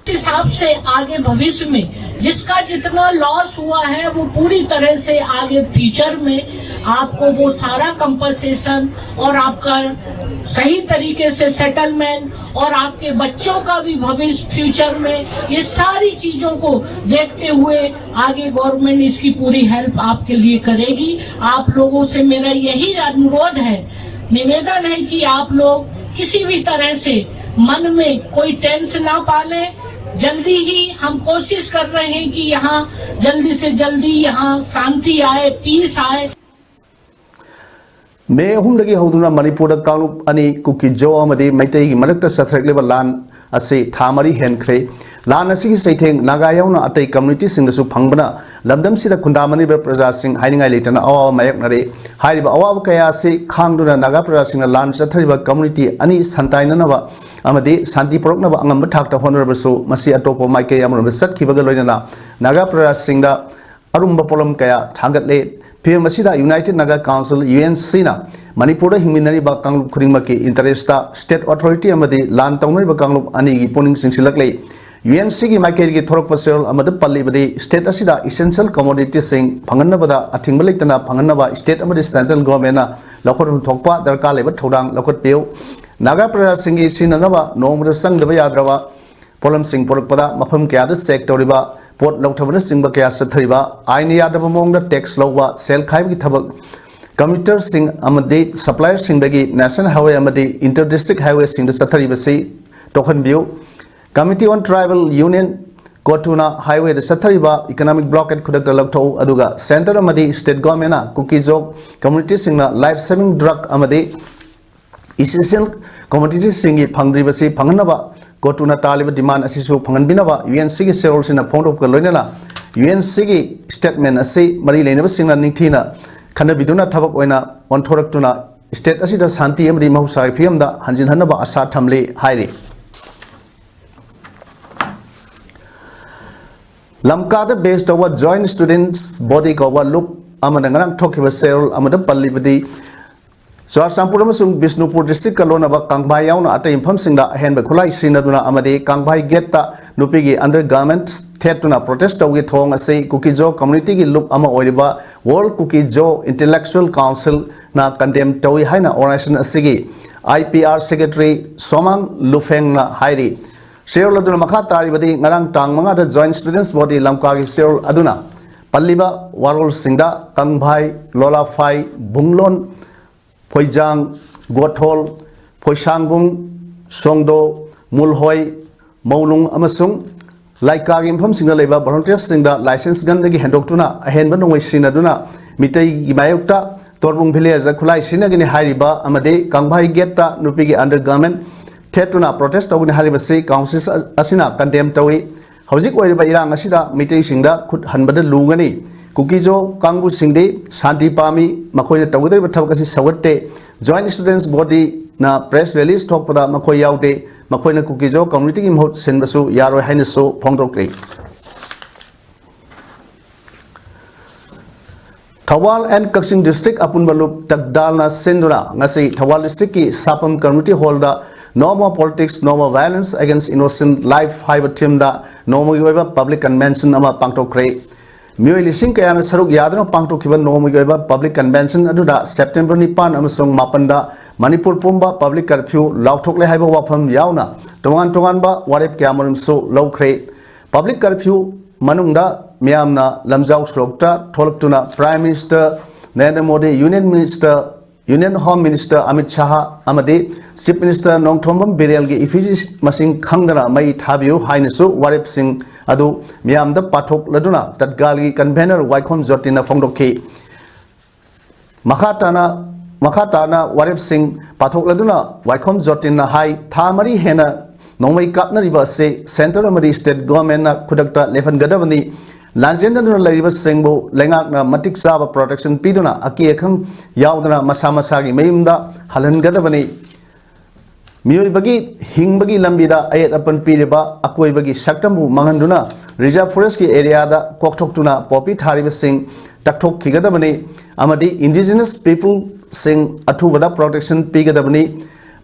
इस हिसाब से आगे भविष्य में जिसका जितना लॉस हुआ है, वो पूरी तरह से आगे फ्यूचर में आपको वो सारा कंपनसेशन और आपका सही तरीके से सेटलमेंट और आपके बच्चों का भी भविष्य फ्यूचर में, ये सारी चीजों को देखते हुए आगे गवर्नमेंट इसकी पूरी हेल्प आपके लिए करेगी। आप लोगों से मेरा यही अनुरोध है, निवेदन है कि आप लोग किसी भी तरह से मन में कोई टेंस ना पालें। जल्दी ही हम कोशिश कर रहे हैं कि यहाँ जल्दी से जल्दी यहाँ शांति आए, पीस आए। ꯃꯦ ꯑꯍꯨꯝꯗꯒꯤ ꯍꯧꯗꯨꯅ ꯃꯅꯤꯄꯨꯔꯗ ꯀꯥꯡꯂꯨꯞ ꯑꯅꯤ, ꯀꯨꯀꯤ ꯖꯣ ꯑꯃꯗꯤ ꯃꯩꯇꯩꯒꯤ ꯃꯔꯛꯇ ꯆꯠꯊꯔꯛꯂꯤꯕ ꯂꯥꯟ ꯑꯁꯤ ꯊꯥ ꯃꯔꯤ ꯍꯦꯟꯈ꯭ꯔꯦ꯫ ꯂꯥꯟ ꯑꯁꯤꯒꯤ ꯆꯩꯊꯦꯡ ꯅꯥꯒꯥ ꯌꯥꯎꯅ ꯑꯇꯩ ꯀꯝꯌꯨꯅꯤꯇꯤꯁꯤꯡꯗꯁꯨ ꯐꯪꯕꯅ ꯂꯝꯗꯝꯁꯤꯗ ꯈꯨꯟꯗꯥ ꯃꯅꯤꯕ ꯄ꯭ꯔꯖꯥꯁꯤꯡ ꯍꯥꯏꯅꯤꯡꯉꯥꯏ ꯂꯩꯇꯅ ꯑꯋꯥꯕ ꯃꯥꯌꯣꯛꯅꯔꯦ꯫ ꯍꯥꯏꯔꯤꯕ ꯑꯋꯥꯕ ꯀꯌꯥ ꯑꯁꯤ ꯈꯥꯡꯗꯨꯅ ꯅꯥꯒꯥ ꯄ꯭ꯔꯖꯥꯁꯤꯡꯅ ꯂꯥꯟ ꯆꯠꯊꯔꯤꯕ ꯀꯝꯌꯨꯅꯤꯇꯤ ꯑꯅꯤ ꯁꯟꯇꯥꯏꯅꯅꯕ ꯑꯃꯗꯤ ꯁꯥꯟꯇꯤ ꯄꯨꯔꯛꯅꯕ ꯑꯉꯝꯕ ꯊꯥꯛꯇ ꯍꯣꯠꯅꯔꯕꯁꯨ, ꯃꯁꯤ ꯑꯇꯣꯞꯄ ꯃꯥꯏꯀꯩ ꯑꯃꯔꯣꯝꯗ ꯆꯠꯈꯤꯕꯒ ꯂꯣꯏꯅꯅ ꯅꯥꯒꯥ ꯄ꯭ꯔꯖꯥꯁꯤꯡꯗ ꯑꯔꯨꯝꯕ ꯄꯣꯠꯂꯝ ꯀꯌꯥ ꯊꯥꯡꯒꯠꯂꯦ꯫ ꯐꯤꯚꯝ ꯑꯁꯤꯗ United Naga Council, UNC ꯅ ꯃꯅꯤꯄꯨꯔꯗ ꯍꯤꯡꯃꯤꯟꯅꯔꯤꯕ ꯀꯥꯡꯂꯨꯞ ꯈꯨꯗꯤꯡꯃꯛꯀꯤ interest ꯇ state authority ꯑꯃꯗꯤ ꯂꯥꯟ ꯇꯧꯅꯔꯤꯕ ꯀꯥꯡꯂꯨꯞ ꯑꯅꯤꯒꯤ ꯄꯨꯛꯅꯤꯡ ꯆꯤꯡꯁꯤꯜꯂꯛꯂꯤ꯫ UNC ꯒꯤ ꯃꯥꯏꯀꯩꯗꯒꯤ ꯊꯣꯔꯛꯄ ꯆꯦꯔꯣꯜ ꯑꯃꯗ ꯄꯜꯂꯤꯕꯗꯤ, state ꯑꯁꯤꯗ essential commodity ꯁꯤꯡ ꯐꯪꯍꯟꯅꯕꯗ ꯑꯊꯤꯡꯕ ꯂꯩꯇꯅ ꯐꯪꯍꯟꯅꯕ state ꯑꯃꯗꯤ central government ꯅ ꯂꯧꯈꯠꯐꯝ ꯊꯣꯛꯄ ꯗꯔꯀꯥꯔ ꯂꯩꯕ ꯊꯧꯗꯥꯡ ꯂꯧꯈꯠꯄꯤꯌꯨ꯫ ꯅꯥꯒꯥ ꯄ꯭ꯔꯖꯥꯁꯤꯡꯒꯤ ꯁꯤꯖꯤꯟꯅꯅꯕ ꯅꯣꯡꯃꯗ ꯆꯪꯗꯕ ꯌꯥꯗ꯭ꯔꯕ ꯄꯣꯠꯂꯝꯁꯤꯡ ꯄꯨꯔꯛꯄꯗ ꯃꯐꯝ ꯀꯌꯥꯗ check ꯇꯧꯔꯤꯕ, ꯄꯣꯠ ꯂꯧꯊꯕꯅꯆꯤꯡꯕ ꯀꯌꯥ ꯆꯠꯊꯔꯤꯕ, ꯑꯥꯏꯟꯅ ꯌꯥꯗꯕ ꯃꯑꯣꯡꯗ tax ꯂꯧꯕ, ꯁꯦꯜ ꯈꯥꯏꯕꯒꯤ ꯊꯕꯛ, commuter ꯁꯤꯡ ꯑꯃꯗꯤ supplier ꯁꯤꯡꯗꯒꯤ national highway ꯑꯃꯗꯤ inter district highway ꯁꯤꯡꯗ ꯆꯠꯊꯔꯤꯕꯁꯤ ꯇꯣꯛꯍꯟꯕꯤꯌꯨ꯫ Committee on Tribal Union, COTU ꯅ highway ꯗ ꯆꯠꯊꯔꯤꯕ economic blockade ꯈꯨꯗꯛꯇ ꯂꯧꯊꯣꯛꯎ, ꯑꯗꯨꯒ centre ꯑꯃꯗꯤ state government ꯅ ꯀꯨꯀꯤ-ꯖꯣ community ꯁꯤꯡꯅ life saving drug ꯑꯃꯗꯤ essential commodity ꯁꯤꯡꯒꯤ ꯐꯪꯗ꯭ꯔꯤꯕꯁꯤ ꯐꯪꯍꯟꯅꯕ, COTU ꯅ ꯇꯥꯜꯂꯤꯕ demand ꯑꯁꯤꯁꯨ ꯐꯪꯍꯟꯕꯤꯅꯕ UNC ꯒꯤ ꯆꯦꯔꯣꯜꯁꯤꯅ ꯐꯣꯡꯗꯣꯛꯄꯒ ꯂꯣꯏꯅꯅ UNC ꯒꯤ statement ꯑꯁꯤ ꯃꯔꯤ ꯂꯩꯅꯕꯁꯤꯡꯅ ꯅꯤꯡꯊꯤꯅ ꯈꯟꯅꯕꯤꯗꯨꯅ ꯊꯕꯛ ꯑꯣꯏꯅ ꯑꯣꯟꯊꯣꯔꯛꯇꯨꯅ state ꯑꯁꯤꯗ ꯁꯥꯟꯇꯤ ꯑꯃꯗꯤ ꯃꯍꯧꯁꯥꯒꯤ ꯐꯤꯕꯝꯗ ꯍꯟꯖꯤꯟꯍꯟꯅꯕ ꯑꯥꯁꯥ ꯊꯝꯂꯤ ꯍꯥꯏꯔꯤ꯫ ꯂꯝꯀꯥꯗ base ꯇꯧꯕ Joint Students Body ꯀꯧꯕ ꯂꯨꯞ ꯑꯃꯅ ꯉꯔꯥꯡ ꯊꯣꯛꯈꯤꯕ ꯆꯦꯔꯣꯜ ꯑꯃꯗ ꯄꯜꯂꯤꯕꯗꯤ, ꯆꯨꯔꯥꯆꯥꯟꯄꯨꯔ ꯑꯃꯁꯨꯡ ꯕꯤꯁꯅꯨꯄꯨꯔ district ꯀ ꯂꯣꯟꯅꯕ ꯀꯥꯡꯚꯥꯏ ꯌꯥꯎꯅ ꯑꯇꯩ ꯃꯐꯝꯁꯤꯡꯗ ꯑꯍꯦꯟꯕ ꯈꯨꯠꯂꯥꯏ ꯁꯤꯖꯤꯟꯅꯗꯨꯅ ꯑꯃꯗꯤ ꯀꯥꯡꯚꯥꯏ gate ꯇ ꯅꯨꯄꯤꯒꯤ undergarment ꯊꯦꯠꯇꯨꯅ protest ꯇꯧꯕꯒꯤ ꯊꯧꯑꯣꯡ ꯑꯁꯤ ꯀꯨꯀꯤ-ꯖꯣ community ꯒꯤ ꯂꯨꯞ ꯑꯃ ꯑꯣꯏꯔꯤꯕ World Kuki-Zo Intellectual Council ꯅ condemn ꯇꯧꯏ ꯍꯥꯏꯅ organization ꯑꯁꯤꯒꯤ IPR secretary ꯁꯣꯃꯥꯡ ꯂꯨꯐꯦꯡꯅ ꯍꯥꯏꯔꯤ꯫ ꯆꯦꯔꯣꯜ ꯑꯗꯨꯅ ꯃꯈꯥ ꯇꯥꯔꯤꯕꯗꯤ, ꯉꯔꯥꯡ ꯇꯥꯡ ꯃꯉꯥꯗ Joint Students Body ꯂꯝꯀꯥꯒꯤ ꯆꯦꯔꯣꯜ ꯑꯗꯨꯅ ꯄꯜꯂꯤꯕ ꯋꯥꯔꯣꯜꯁꯤꯡꯗ ꯀꯪꯚꯥꯏ, ꯂꯣꯂꯥꯐꯥꯏ, ꯚꯨꯡꯂꯣꯟ, ꯐꯣꯏꯖꯥꯡ, ꯒꯣꯊꯣꯜ, ꯐꯣꯏꯁꯥꯡꯕꯨꯡ, ꯁꯣꯡꯗꯣ, ꯃꯨꯜꯍꯣꯏ, ꯃꯧꯂꯨꯡ ꯑꯃꯁꯨꯡ ꯂꯥꯏꯀꯥꯒꯤ ꯃꯐꯝꯁꯤꯡꯗ ꯂꯩꯕ volunteers ꯁꯤꯡꯗ licence gun ꯗꯒꯤ ꯍꯦꯟꯗꯣꯛꯇꯨꯅ ꯑꯍꯦꯟꯕ ꯅꯣꯡꯃꯩ ꯁꯤꯖꯤꯟꯅꯗꯨꯅ ꯃꯤꯇꯩꯒꯤ ꯃꯥꯌꯣꯛꯇ ꯇꯣꯔꯕꯨꯡ village ꯗ ꯈꯨꯠꯂꯥꯏ ꯁꯤꯖꯤꯟꯅꯒꯅꯤ ꯍꯥꯏꯔꯤꯕ ꯑꯃꯗꯤ ꯀꯪꯚꯥꯏ gate ꯇ ꯅꯨꯄꯤꯒꯤ undergarment ꯊꯦꯠꯇꯨꯅ ꯄ꯭ꯔꯣꯇꯦꯁ ꯇꯧꯒꯅꯤ ꯍꯥꯏꯔꯤꯕꯁꯤ ꯀꯥꯎꯟꯁꯤꯜ ꯑꯁꯤꯅ ꯀꯟꯗꯦꯝ ꯇꯧꯏ꯫ ꯍꯧꯖꯤꯛ ꯑꯣꯏꯔꯤꯕ ꯏꯔꯥꯡ ꯑꯁꯤꯗ ꯃꯤꯇꯩꯁꯤꯡꯗ ꯈꯨꯠ ꯍꯟꯕꯗ ꯂꯨꯒꯅꯤ꯫ ꯀꯨꯀꯤꯖꯣ ꯀꯥꯡꯕꯨꯁꯤꯡꯗꯤ ꯁꯥꯟꯇꯤ ꯄꯥꯝꯃꯤ, ꯃꯈꯣꯏꯅ ꯇꯧꯒꯗꯧꯔꯤꯕ ꯊꯕꯛ ꯑꯁꯤ ꯁꯧꯒꯠꯇꯦ꯫ Joint Students Bodyꯅ press release ꯊꯣꯛꯄꯗ ꯃꯈꯣꯏ ꯌꯥꯎꯗꯦ꯫ ꯃꯈꯣꯏꯅ ꯀꯨꯀꯤꯖꯣ communityꯒꯤ ꯃꯍꯨꯠ ꯁꯤꯟꯕꯁꯨ ꯌꯥꯔꯣꯏ ꯍꯥꯏꯅꯁꯨ ꯐꯣꯡꯗꯣꯛꯂꯤ꯫ ꯊꯧꯕꯥꯜ and ꯀꯛꯆꯤꯡ district ꯑꯄꯨꯟꯕ ꯂꯨꯞ ꯇꯛꯗꯥꯜꯅ ꯁꯤꯟꯗꯨꯅ ꯉꯁꯤ Thoubal districtꯀꯤ ꯁꯥꯄꯝ community hallꯗ No More Politics, No More Violence Against Innocent Life ꯍꯥꯏꯕ themeꯗ ꯅꯣꯡꯃꯒꯤ ꯑꯣꯏꯕ public convention ꯑꯃ ꯄꯥꯡꯊꯣꯛꯈ꯭ꯔꯦ꯫ ꯃꯤꯑꯣꯏ ꯂꯤꯁꯤꯡ ꯀꯌꯥꯅ ꯁꯔꯨꯛ ꯌꯥꯗꯨꯅ ꯄꯥꯡꯊꯣꯛꯈꯤꯕ ꯅꯣꯡꯃꯒꯤ ꯑꯣꯏꯕ public convention ꯑꯗꯨꯗ September ꯅꯤꯄꯥꯟ ꯑꯃꯁꯨꯡ ꯃꯥꯄꯟꯗ ꯃꯅꯤꯄꯨꯔ ꯄꯨꯝꯕ public curfew ꯂꯥꯎꯊꯣꯛꯂꯦ ꯍꯥꯏꯕ ꯋꯥꯐꯝ ꯌꯥꯎꯅ ꯇꯣꯉꯥꯟ ꯇꯣꯉꯥꯟꯕ ꯋꯥꯔꯦꯞ ꯀꯌꯥꯃꯔꯨꯝꯁꯨ ꯂꯧꯈ꯭ꯔꯦ꯫ Public curfew ꯃꯅꯨꯡꯗ ꯃꯤꯌꯥꯝꯅ ꯂꯝꯖꯥꯎ ꯁꯣꯔꯣꯛꯇ ꯊꯣꯛꯂꯛꯇꯨꯅ Prime Minister Narendra Modi, Union Minister, Union Home Minister Amit Shah ꯑꯃꯗꯤ Chief Minister ꯅꯣꯡꯊꯣꯝꯕꯝ ꯕꯤꯔꯦꯜꯒꯤ effigy ꯃꯁꯤꯡ ꯈꯪꯗꯅ ꯃꯩ ꯊꯥꯕꯤꯌꯨ ꯍꯥꯏꯅꯁꯨ ꯋꯥꯔꯦꯞꯁꯤꯡ ꯑꯗꯨ ꯃꯤꯌꯥꯝꯗ ꯄꯥꯊꯣꯛꯂꯗꯨꯅ ꯇꯠꯒꯥꯜꯒꯤ convener ꯋꯥꯏꯈꯣꯝ ꯖꯣꯇꯤꯟꯅ ꯐꯣꯡꯗꯣꯛꯈꯤ꯫ ꯃꯈꯥ ꯇꯥꯅ, ꯃꯈꯥ ꯇꯥꯅ ꯋꯥꯔꯦꯞꯁꯤꯡ ꯄꯥꯊꯣꯛꯂꯗꯨꯅ ꯋꯥꯏꯈꯣꯝ ꯖꯣꯇꯤꯟꯅ ꯍꯥꯏ, ꯊꯥ ꯃꯔꯤ ꯍꯦꯟꯅ ꯅꯣꯡꯃꯩ ꯀꯥꯞꯅꯔꯤꯕ ꯑꯁꯤ centre ꯑꯃꯗꯤ state governmentꯅ ꯈꯨꯗꯛꯇ ꯂꯦꯞꯍꯟꯒꯗꯕꯅꯤ꯫ ꯂꯥꯟꯖꯦꯟꯅꯗꯨꯅ ꯂꯩꯔꯤꯕꯁꯤꯡꯕꯨ ꯂꯩꯉꯥꯛꯅ ꯃꯇꯤꯛ ꯆꯥꯕ protection ꯄꯤꯗꯨꯅ ꯑꯀꯤ ꯑꯈꯪ ꯌꯥꯎꯗꯅ ꯃꯁꯥ ꯃꯁꯥꯒꯤ ꯃꯌꯨꯝꯗ ꯍꯜꯍꯟꯒꯗꯕꯅꯤ꯫ ꯃꯤꯑꯣꯏꯕꯒꯤ ꯍꯤꯡꯕꯒꯤ ꯂꯝꯕꯤꯗ ꯑꯌꯦꯠ ꯑꯄꯟ ꯄꯤꯔꯤꯕ ꯑꯀꯣꯏꯕꯒꯤ ꯁꯛꯇꯝꯕꯨ ꯃꯥꯡꯍꯟꯗꯨꯅ reserve forestꯀꯤ areaꯗ ꯀꯣꯛꯊꯣꯛꯇꯨꯅ ꯄꯣꯄꯤ ꯊꯥꯔꯤꯕꯁꯤꯡ ꯇꯛꯊꯣꯛꯈꯤꯒꯗꯕꯅꯤ ꯑꯃꯗꯤ indigenous peopleꯁꯤꯡ ꯑꯊꯨꯕꯗ protection ꯄꯤꯒꯗꯕꯅꯤ꯫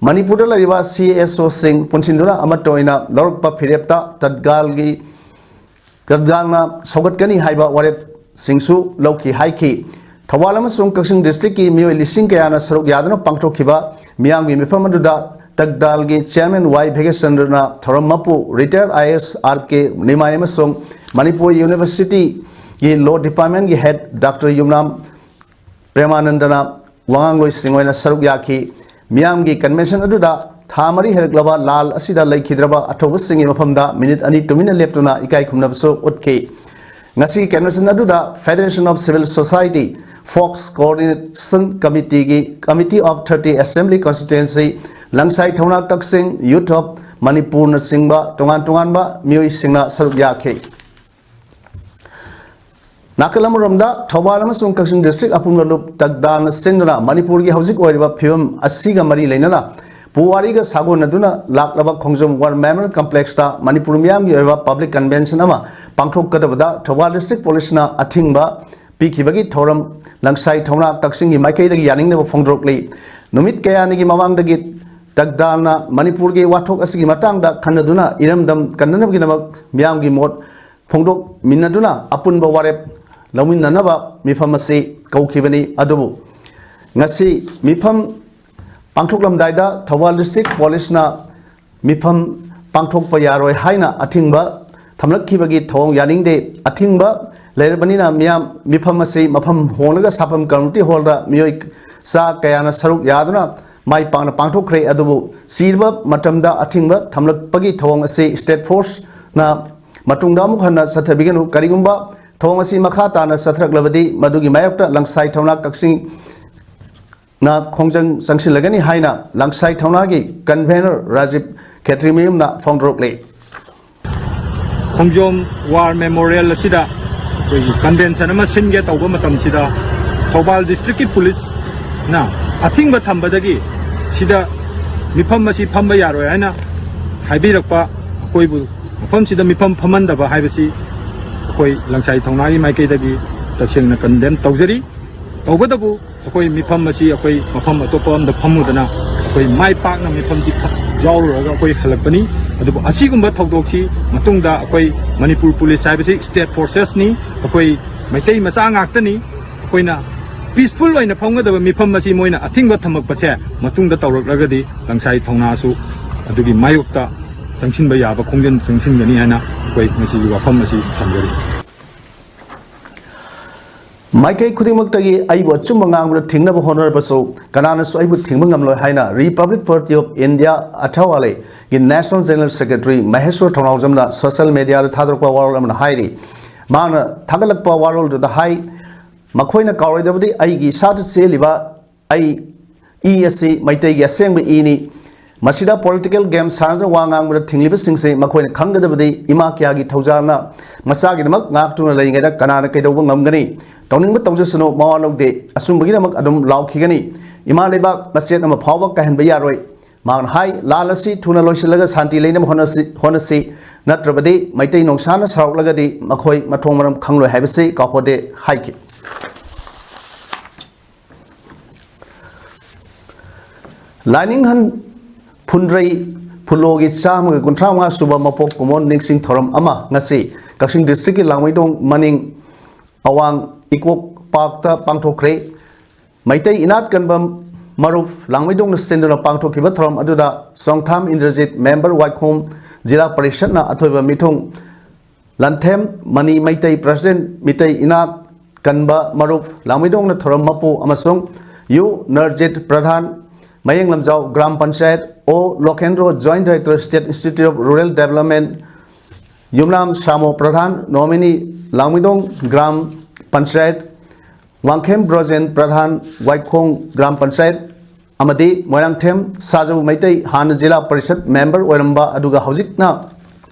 ꯃꯅꯤꯄꯨꯔꯗ ꯂꯩꯔꯤꯕ CSOꯁꯤꯡ ꯄꯨꯟꯁꯤꯟꯗꯨꯅ ꯑꯃꯠꯇ ꯑꯣꯏꯅ ꯂꯧꯔꯛꯄ ꯐꯤꯔꯦꯞꯇ ꯇꯠꯒꯥꯜꯒꯤ ꯇꯠꯒꯥꯜꯅ ꯁꯧꯒꯠꯀꯅꯤ ꯍꯥꯏꯕ ꯋꯥꯔꯦꯞꯁꯤꯡꯁꯨ ꯂꯧꯈꯤ ꯍꯥꯏꯈꯤ꯫ ꯊꯧꯕꯥꯜ ꯑꯃꯁꯨꯡ ꯀꯛꯆꯤꯡ districtꯀꯤ ꯃꯤꯑꯣꯏ ꯂꯤꯁꯤꯡ ꯀꯌꯥꯅ ꯁꯔꯨꯛ ꯌꯥꯗꯨꯅ ꯄꯥꯡꯊꯣꯛꯈꯤꯕ ꯃꯤꯌꯥꯝꯒꯤ ꯃꯤꯐꯝ ꯑꯗꯨꯗ ꯇꯠꯒꯥꯜꯒꯤ chairman ꯋꯥꯏ ꯚꯦꯒꯦꯁꯆꯟꯗ꯭ꯔꯅ ꯊꯧꯔꯝ ꯃꯄꯨ retired IAS RK ꯅꯤꯃꯥꯏ ꯑꯃꯁꯨꯡ ꯃꯅꯤꯄꯨꯔ Universityꯒꯤ law departmentꯀꯤ head Doctor ꯌꯨꯝꯅꯥꯝ ꯄ꯭ꯔꯦꯃꯥꯅꯟꯗꯅ ꯋꯥꯉꯥꯡꯂꯣꯏꯁꯤꯡ ꯑꯣꯏꯅ ꯁꯔꯨꯛ ꯌꯥꯈꯤ꯫ ꯃꯤꯌꯥꯝꯒꯤ convention ꯑꯗꯨꯗ ꯊꯥ ꯃꯔꯤ ꯍꯦꯜꯂꯛꯂꯕ ꯂꯥꯜ ꯑꯁꯤꯗ ꯂꯩꯈꯤꯗ꯭ꯔꯕ ꯑꯊꯧꯕꯁꯤꯡꯒꯤ ꯃꯐꯝꯗ minute ꯑꯅꯤ ꯇꯨꯃꯤꯟꯅ ꯂꯦꯞꯇꯨꯅ ꯏꯀꯥꯏ ꯈꯨꯝꯅꯕꯁꯨ ꯎꯠꯈꯤ꯫ ꯉꯁꯤꯒꯤ convention ꯑꯗꯨꯗ Federation of Civil Society, FOCS Coordination Committeeꯒꯤ Committee of Thirty Assembly Constituency ꯂꯪꯁꯥꯏ ꯊꯧꯅꯥ ꯀꯛꯆꯤꯡ, Youth of ꯃꯅꯤꯄꯨꯔꯅꯆꯤꯡꯕ ꯇꯣꯉꯥꯟ ꯇꯣꯉꯥꯟꯕ ꯃꯤꯑꯣꯏꯁꯤꯡꯅ ꯁꯔꯨꯛ ꯌꯥꯈꯤ꯫ ꯅꯥꯀꯜ ꯑꯃꯔꯣꯝꯗ, ꯊꯧꯕꯥꯜ ꯑꯃꯁꯨꯡ ꯀꯛꯆꯤꯡ district ꯑꯄꯨꯟꯕ ꯂꯨꯞ ꯇꯛꯗꯥꯜꯅ ꯁꯤꯟꯗꯨꯅ ꯃꯅꯤꯄꯨꯔꯒꯤ ꯍꯧꯖꯤꯛ ꯑꯣꯏꯔꯤꯕ ꯐꯤꯕꯝ ꯑꯁꯤꯒ ꯃꯔꯤ ꯂꯩꯅꯅ ꯄꯨꯋꯥꯔꯤꯒ ꯁꯥꯒꯣꯟꯅꯗꯨꯅ ꯂꯥꯛꯂꯕ ꯈꯣꯡꯖꯣꯝ War Memorial Complexꯇ ꯃꯅꯤꯄꯨꯔ ꯃꯤꯌꯥꯝꯒꯤ ꯑꯣꯏꯕ public convention ꯑꯃ ꯄꯥꯡꯊꯣꯛꯀꯗꯕꯗ ꯊꯧꯕꯥꯜ district policeꯅ ꯑꯊꯤꯡꯕ ꯄꯤꯈꯤꯕꯒꯤ ꯊꯧꯔꯝ ꯂꯪꯁꯥꯏ ꯊꯧꯅꯥ ꯀꯛꯆꯤꯡꯒꯤ ꯃꯥꯏꯀꯩꯗꯒꯤ ꯌꯥꯅꯤꯡꯗꯕ ꯐꯣꯡꯗꯣꯔꯛꯂꯤ꯫ ꯅꯨꯃꯤꯠ ꯀꯌꯥꯅꯤꯒꯤ ꯃꯃꯥꯡꯗꯒꯤ ꯇꯛꯗꯥꯜꯅ ꯃꯅꯤꯄꯨꯔꯒꯤ ꯋꯥꯊꯣꯛ ꯑꯁꯤꯒꯤ ꯃꯇꯥꯡꯗ ꯈꯟꯅꯗꯨꯅ ꯏꯔꯝꯗꯝ ꯀꯟꯅꯅꯕꯒꯤꯗꯃꯛ ꯃꯤꯌꯥꯝꯒꯤ ꯃꯣꯠ ꯐꯣꯡꯗꯣꯛꯃꯤꯟꯅꯗꯨꯅ ꯑꯄꯨꯟꯕ ꯋꯥꯔꯦꯞ ꯂꯧꯃꯤꯟꯅꯅꯕ ꯃꯤꯐꯝ ꯑꯁꯤ ꯀꯧꯈꯤꯕꯅꯤ꯫ ꯑꯗꯨꯕꯨ ꯉꯁꯤ ꯃꯤꯐꯝ ꯄꯥꯡꯊꯣꯛꯂꯝꯗꯥꯏꯗ ꯊꯧꯕꯥꯜ district policeꯅ ꯃꯤꯐꯝ ꯄꯥꯡꯊꯣꯛꯄ ꯌꯥꯔꯣꯏ ꯍꯥꯏꯅ ꯑꯊꯤꯡꯕ ꯊꯝꯂꯛꯈꯤꯕꯒꯤ ꯊꯧꯑꯣꯡ ꯌꯥꯅꯤꯡꯗꯦ꯫ ꯑꯊꯤꯡꯕ ꯂꯩꯔꯕꯅꯤꯅ ꯃꯤꯌꯥꯝ ꯃꯤꯐꯝ ꯑꯁꯤ ꯃꯐꯝ ꯍꯣꯡꯂꯒ ꯁꯥꯐꯝ community hallꯗ ꯃꯤꯑꯣꯏ ꯆꯥ ꯀꯌꯥꯅ ꯁꯔꯨꯛ ꯌꯥꯗꯨꯅ ꯃꯥꯏ ꯄꯥꯛꯅ ꯄꯥꯡꯊꯣꯛꯈ꯭ꯔꯦ꯫ ꯑꯗꯨꯕꯨ ꯆꯤꯔꯕ ꯃꯇꯝꯗ ꯑꯊꯤꯡꯕ ꯊꯝꯂꯛꯄꯒꯤ ꯊꯧꯑꯣꯡ ꯑꯁꯤ state forceꯅ ꯃꯇꯨꯡꯗ ꯑꯃꯨꯛ ꯍꯟꯅ ꯆꯠꯊꯕꯤꯒꯅꯨ꯫ ꯀꯔꯤꯒꯨꯝꯕ ꯊꯧꯑꯣꯡ ꯑꯁꯤ ꯃꯈꯥ ꯇꯥꯅ ꯆꯠꯊꯔꯛꯂꯕꯗꯤ ꯃꯗꯨꯒꯤ ꯃꯥꯌꯣꯛꯇ ꯂꯪꯁꯥꯏ ꯊꯧꯅꯥ ꯀꯛꯆꯤꯡ ꯅ ꯈꯣꯡꯖꯪ ꯆꯪꯁꯤꯜꯂꯒꯅꯤ ꯍꯥꯏꯅ ꯂꯪꯁꯥꯏ ꯊꯧꯅꯥꯒꯤ convener ꯔꯥꯖꯤꯕ ꯈꯦꯇ꯭ꯔꯤꯃꯌꯨꯝꯅ ꯐꯣꯡꯗꯣꯔꯛꯂꯤ꯫ ꯈꯣꯡꯖꯣꯝ War Memorial ꯑꯁꯤꯗ ꯑꯩꯈꯣꯏꯒꯤ convention ꯑꯃ ꯁꯤꯟꯒꯦ ꯇꯧꯕ ꯃꯇꯝꯁꯤꯗ ꯊꯧꯕꯥꯜ districtꯀꯤ policeꯅ ꯑꯊꯤꯡꯕ ꯊꯝꯕꯗꯒꯤ ꯁꯤꯗ ꯃꯤꯐꯝ ꯑꯁꯤ ꯐꯝꯕ ꯌꯥꯔꯣꯏ ꯍꯥꯏꯅ ꯍꯥꯏꯕꯤꯔꯛꯄ, ꯑꯩꯈꯣꯏꯕꯨ ꯃꯐꯝꯁꯤꯗ ꯃꯤꯐꯝ ꯐꯝꯍꯟꯗꯕ ꯍꯥꯏꯕꯁꯤ ꯑꯩꯈꯣꯏ ꯂꯪꯁꯥꯏ ꯊꯧꯅꯥꯒꯤ ꯃꯥꯏꯀꯩꯗꯒꯤ ꯇꯁꯦꯡꯅ condemn ꯇꯧꯖꯔꯤ꯫ ꯇꯧꯕꯇꯕꯨ ꯑꯩꯈꯣꯏ ꯃꯤꯐꯝ ꯑꯁꯤ ꯑꯩꯈꯣꯏ ꯃꯐꯝ ꯑꯇꯣꯞꯄ ꯑꯃꯗ ꯐꯝꯃꯨꯗꯅ ꯑꯩꯈꯣꯏ ꯃꯥꯏ ꯄꯥꯛꯅ ꯃꯤꯐꯝꯁꯤ ꯐ-, ꯌꯥꯎꯔꯨꯔꯒ ꯑꯩꯈꯣꯏ ꯍꯜꯂꯛꯄꯅꯤ꯫ ꯑꯗꯨꯕꯨ ꯑꯁꯤꯒꯨꯝꯕ ꯊꯧꯗꯣꯛꯁꯤ ꯃꯇꯨꯡꯗ ꯑꯩꯈꯣꯏ ꯃꯅꯤꯄꯨꯔ police ꯍꯥꯏꯕꯁꯤ state forcesꯅꯤ, ꯑꯩꯈꯣꯏ ꯃꯩꯇꯩ ꯃꯆꯥ ꯉꯥꯛꯇꯅꯤ꯫ ꯑꯩꯈꯣꯏꯅ peaceful ꯑꯣꯏꯅ ꯐꯝꯒꯗꯕ ꯃꯤꯐꯝ ꯑꯁꯤ ꯃꯣꯏꯅ ꯑꯊꯤꯡꯕ ꯊꯝꯃꯛꯄꯁꯦ ꯃꯇꯨꯡꯗ ꯇꯧꯔꯛꯂꯒꯗꯤ ꯂꯪꯁꯥꯏ ꯊꯧꯅꯥꯁꯨ ꯑꯗꯨꯒꯤ ꯃꯥꯌꯣꯛꯇ ꯆꯪꯁꯤꯟꯕ ꯌꯥꯕ ꯈꯣꯡꯖꯪ ꯆꯪꯁꯤꯟꯒꯅꯤ ꯍꯥꯏꯅ ꯑꯩꯈꯣꯏ ꯉꯁꯤꯒꯤ ꯋꯥꯐꯝ ꯑꯁꯤ ꯊꯝꯖꯔꯤ꯫ ꯃꯥꯏꯀꯩ ꯈꯨꯗꯤꯡꯃꯛꯇꯒꯤ ꯑꯩꯕꯨ ꯑꯆꯨꯝꯕ ꯉꯥꯡꯕꯗ ꯊꯤꯡꯅꯕ ꯍꯣꯠꯅꯔꯕꯁꯨ ꯀꯅꯥꯅꯁꯨ ꯑꯩꯕꯨ ꯊꯤꯡꯕ ꯉꯝꯂꯣꯏ ꯍꯥꯏꯅ Republic Party of India ꯑꯊꯋꯥꯂꯦꯒꯤ National General Secretary ꯃꯍꯦꯁ꯭ꯋꯔ ꯊꯧꯅꯥꯎꯖꯝꯅ social mediaꯗ ꯊꯥꯗꯣꯔꯛꯄ ꯋꯥꯔꯣꯜ ꯑꯃꯗ ꯍꯥꯏꯔꯤ꯫ ꯃꯍꯥꯛꯅ ꯊꯥꯒꯠꯂꯛꯄ ꯋꯥꯔꯣꯜꯗꯨꯗ ꯍꯥꯏ, ꯃꯈꯣꯏꯅ ꯀꯥꯎꯔꯣꯏꯗꯕꯗꯤ ꯑꯩꯒꯤ ꯏꯁꯥꯗ ꯆꯦꯜꯂꯤꯕ ꯑꯩ ꯏ ꯑꯁꯤ ꯃꯩꯇꯩꯒꯤ ꯑꯁꯦꯡꯕ ꯏꯅꯤ꯫ ꯃꯁꯤꯗ political game ꯁꯥꯟꯅꯗꯨꯅ ꯋꯥ ꯉꯥꯡꯕꯗ ꯊꯤꯡꯂꯤꯕꯁꯤꯡꯁꯤ ꯃꯈꯣꯏꯅ ꯈꯪꯒꯗꯕꯗꯤ ꯏꯃꯥ ꯀꯌꯥꯒꯤ ꯊꯧꯖꯥꯜꯅ ꯃꯆꯥꯒꯤꯗꯃꯛ ꯉꯥꯛꯇꯨꯅ ꯂꯩꯔꯤꯉꯩꯗ ꯀꯅꯥꯅ ꯀꯩꯗꯧꯕ ꯉꯝꯒꯅꯤ? ꯇꯧꯅꯤꯡꯕ ꯇꯧꯖꯁꯅꯨ, ꯃꯋꯥ ꯂꯧꯗꯦ, ꯑꯆꯨꯝꯕꯒꯤꯗꯃꯛ ꯑꯗꯨꯝ ꯂꯥꯎꯈꯤꯒꯅꯤ꯫ ꯏꯃꯥ ꯂꯩꯕꯥꯛ ꯃꯆꯦꯠ ꯑꯃ ꯐꯥꯎꯕ ꯀꯥꯏꯍꯟꯕ ꯌꯥꯔꯣꯏ꯫ ꯃꯍꯥꯛꯅ ꯍꯥꯏ, ꯂꯥꯟ ꯑꯁꯤ ꯊꯨꯅ ꯂꯣꯏꯁꯤꯜꯂꯒ ꯁꯥꯟꯇꯤ ꯂꯩꯅꯕ ꯍꯣꯠꯅꯁꯤ, ꯍꯣꯠꯅꯁꯤ, ꯅꯠꯇ꯭ꯔꯕꯗꯤ ꯃꯩꯇꯩ ꯅꯣꯡꯁꯥꯅ ꯁꯥꯎꯔꯛꯂꯒꯗꯤ ꯃꯈꯣꯏ ꯃꯊꯣꯡ ꯃꯔꯝ ꯈꯪꯂꯣꯏ ꯍꯥꯏꯕꯁꯤ ꯀꯥꯎꯍꯣꯗꯦ ꯍꯥꯏꯈꯤ꯫ ꯂꯥꯏꯅꯤꯡꯍꯟ ꯐꯨꯟꯗ꯭ꯔꯩ ꯐꯨꯂꯣꯒꯤ ꯆꯥꯝꯃꯒ ꯀꯨꯟꯊ꯭ꯔꯥ ꯃꯉꯥ ꯁꯨꯕ ꯃꯄꯣꯛ ꯀꯨꯝꯑꯣꯟ ꯅꯤꯡꯁꯤꯡ ꯊꯧꯔꯝ ꯑꯃ ꯉꯁꯤ ꯀꯛꯆꯤꯡ district ꯀꯤ ꯂꯥꯡꯃꯩꯗꯣꯡ ꯃꯅꯤꯡ ꯑꯋꯥꯡ ꯏꯀꯣꯛ park ꯇ ꯄꯥꯡꯊꯣꯛꯈ꯭ꯔꯦ꯫ ꯃꯩꯇꯩ ꯏꯅꯥꯠ ꯀꯟꯕ ꯃꯔꯨꯞ ꯂꯥꯡꯃꯩꯗꯣꯡꯅ ꯁꯤꯟꯗꯨꯅ ꯄꯥꯡꯊꯣꯛꯈꯤꯕ ꯊꯧꯔꯝ ꯑꯗꯨꯗ ꯆꯣꯡꯊꯥꯝ ꯏꯟꯗ꯭ꯔꯖꯤꯠ, member ꯋꯥꯏꯈꯣꯝ ꯖꯤꯂꯥ ꯄꯔꯤꯁꯠꯅ ꯑꯊꯣꯏꯕ ꯃꯤꯊꯨꯡ ꯂꯟꯊꯦꯝ ꯃꯅꯤ ꯃꯩꯇꯩ, president ꯃꯤꯇꯩ ꯏꯅꯥꯛ ꯀꯟꯕ ꯃꯔꯨꯞ ꯂꯥꯡꯃꯩꯗꯣꯡꯅ ꯊꯧꯔꯝ ꯃꯄꯨ ꯑꯃꯁꯨꯡ ꯌꯨ ꯅꯔꯖꯤꯠ ꯄ꯭ꯔꯙꯥꯟ, ꯃꯌꯦꯡ ꯂꯝꯖꯥꯎ gram panchayat, O Lokendro, joint director, state institute of rural development, Yumnam Samo pradhan, nominee Langmeidong gram panchayat, Wangkhem Brojen pradhan, Waikhong gram panchayat, ꯑꯃꯗꯤ ꯃꯣꯏꯔꯥꯡꯊꯦꯝ ꯁꯥꯖꯧ ꯃꯩꯇꯩ, ꯍꯥꯟꯅ ꯖꯤꯂꯥ ꯄꯔꯤꯁꯠ member ꯑꯣꯏꯔꯝꯕ ꯑꯗꯨꯒ ꯍꯧꯖꯤꯛꯅ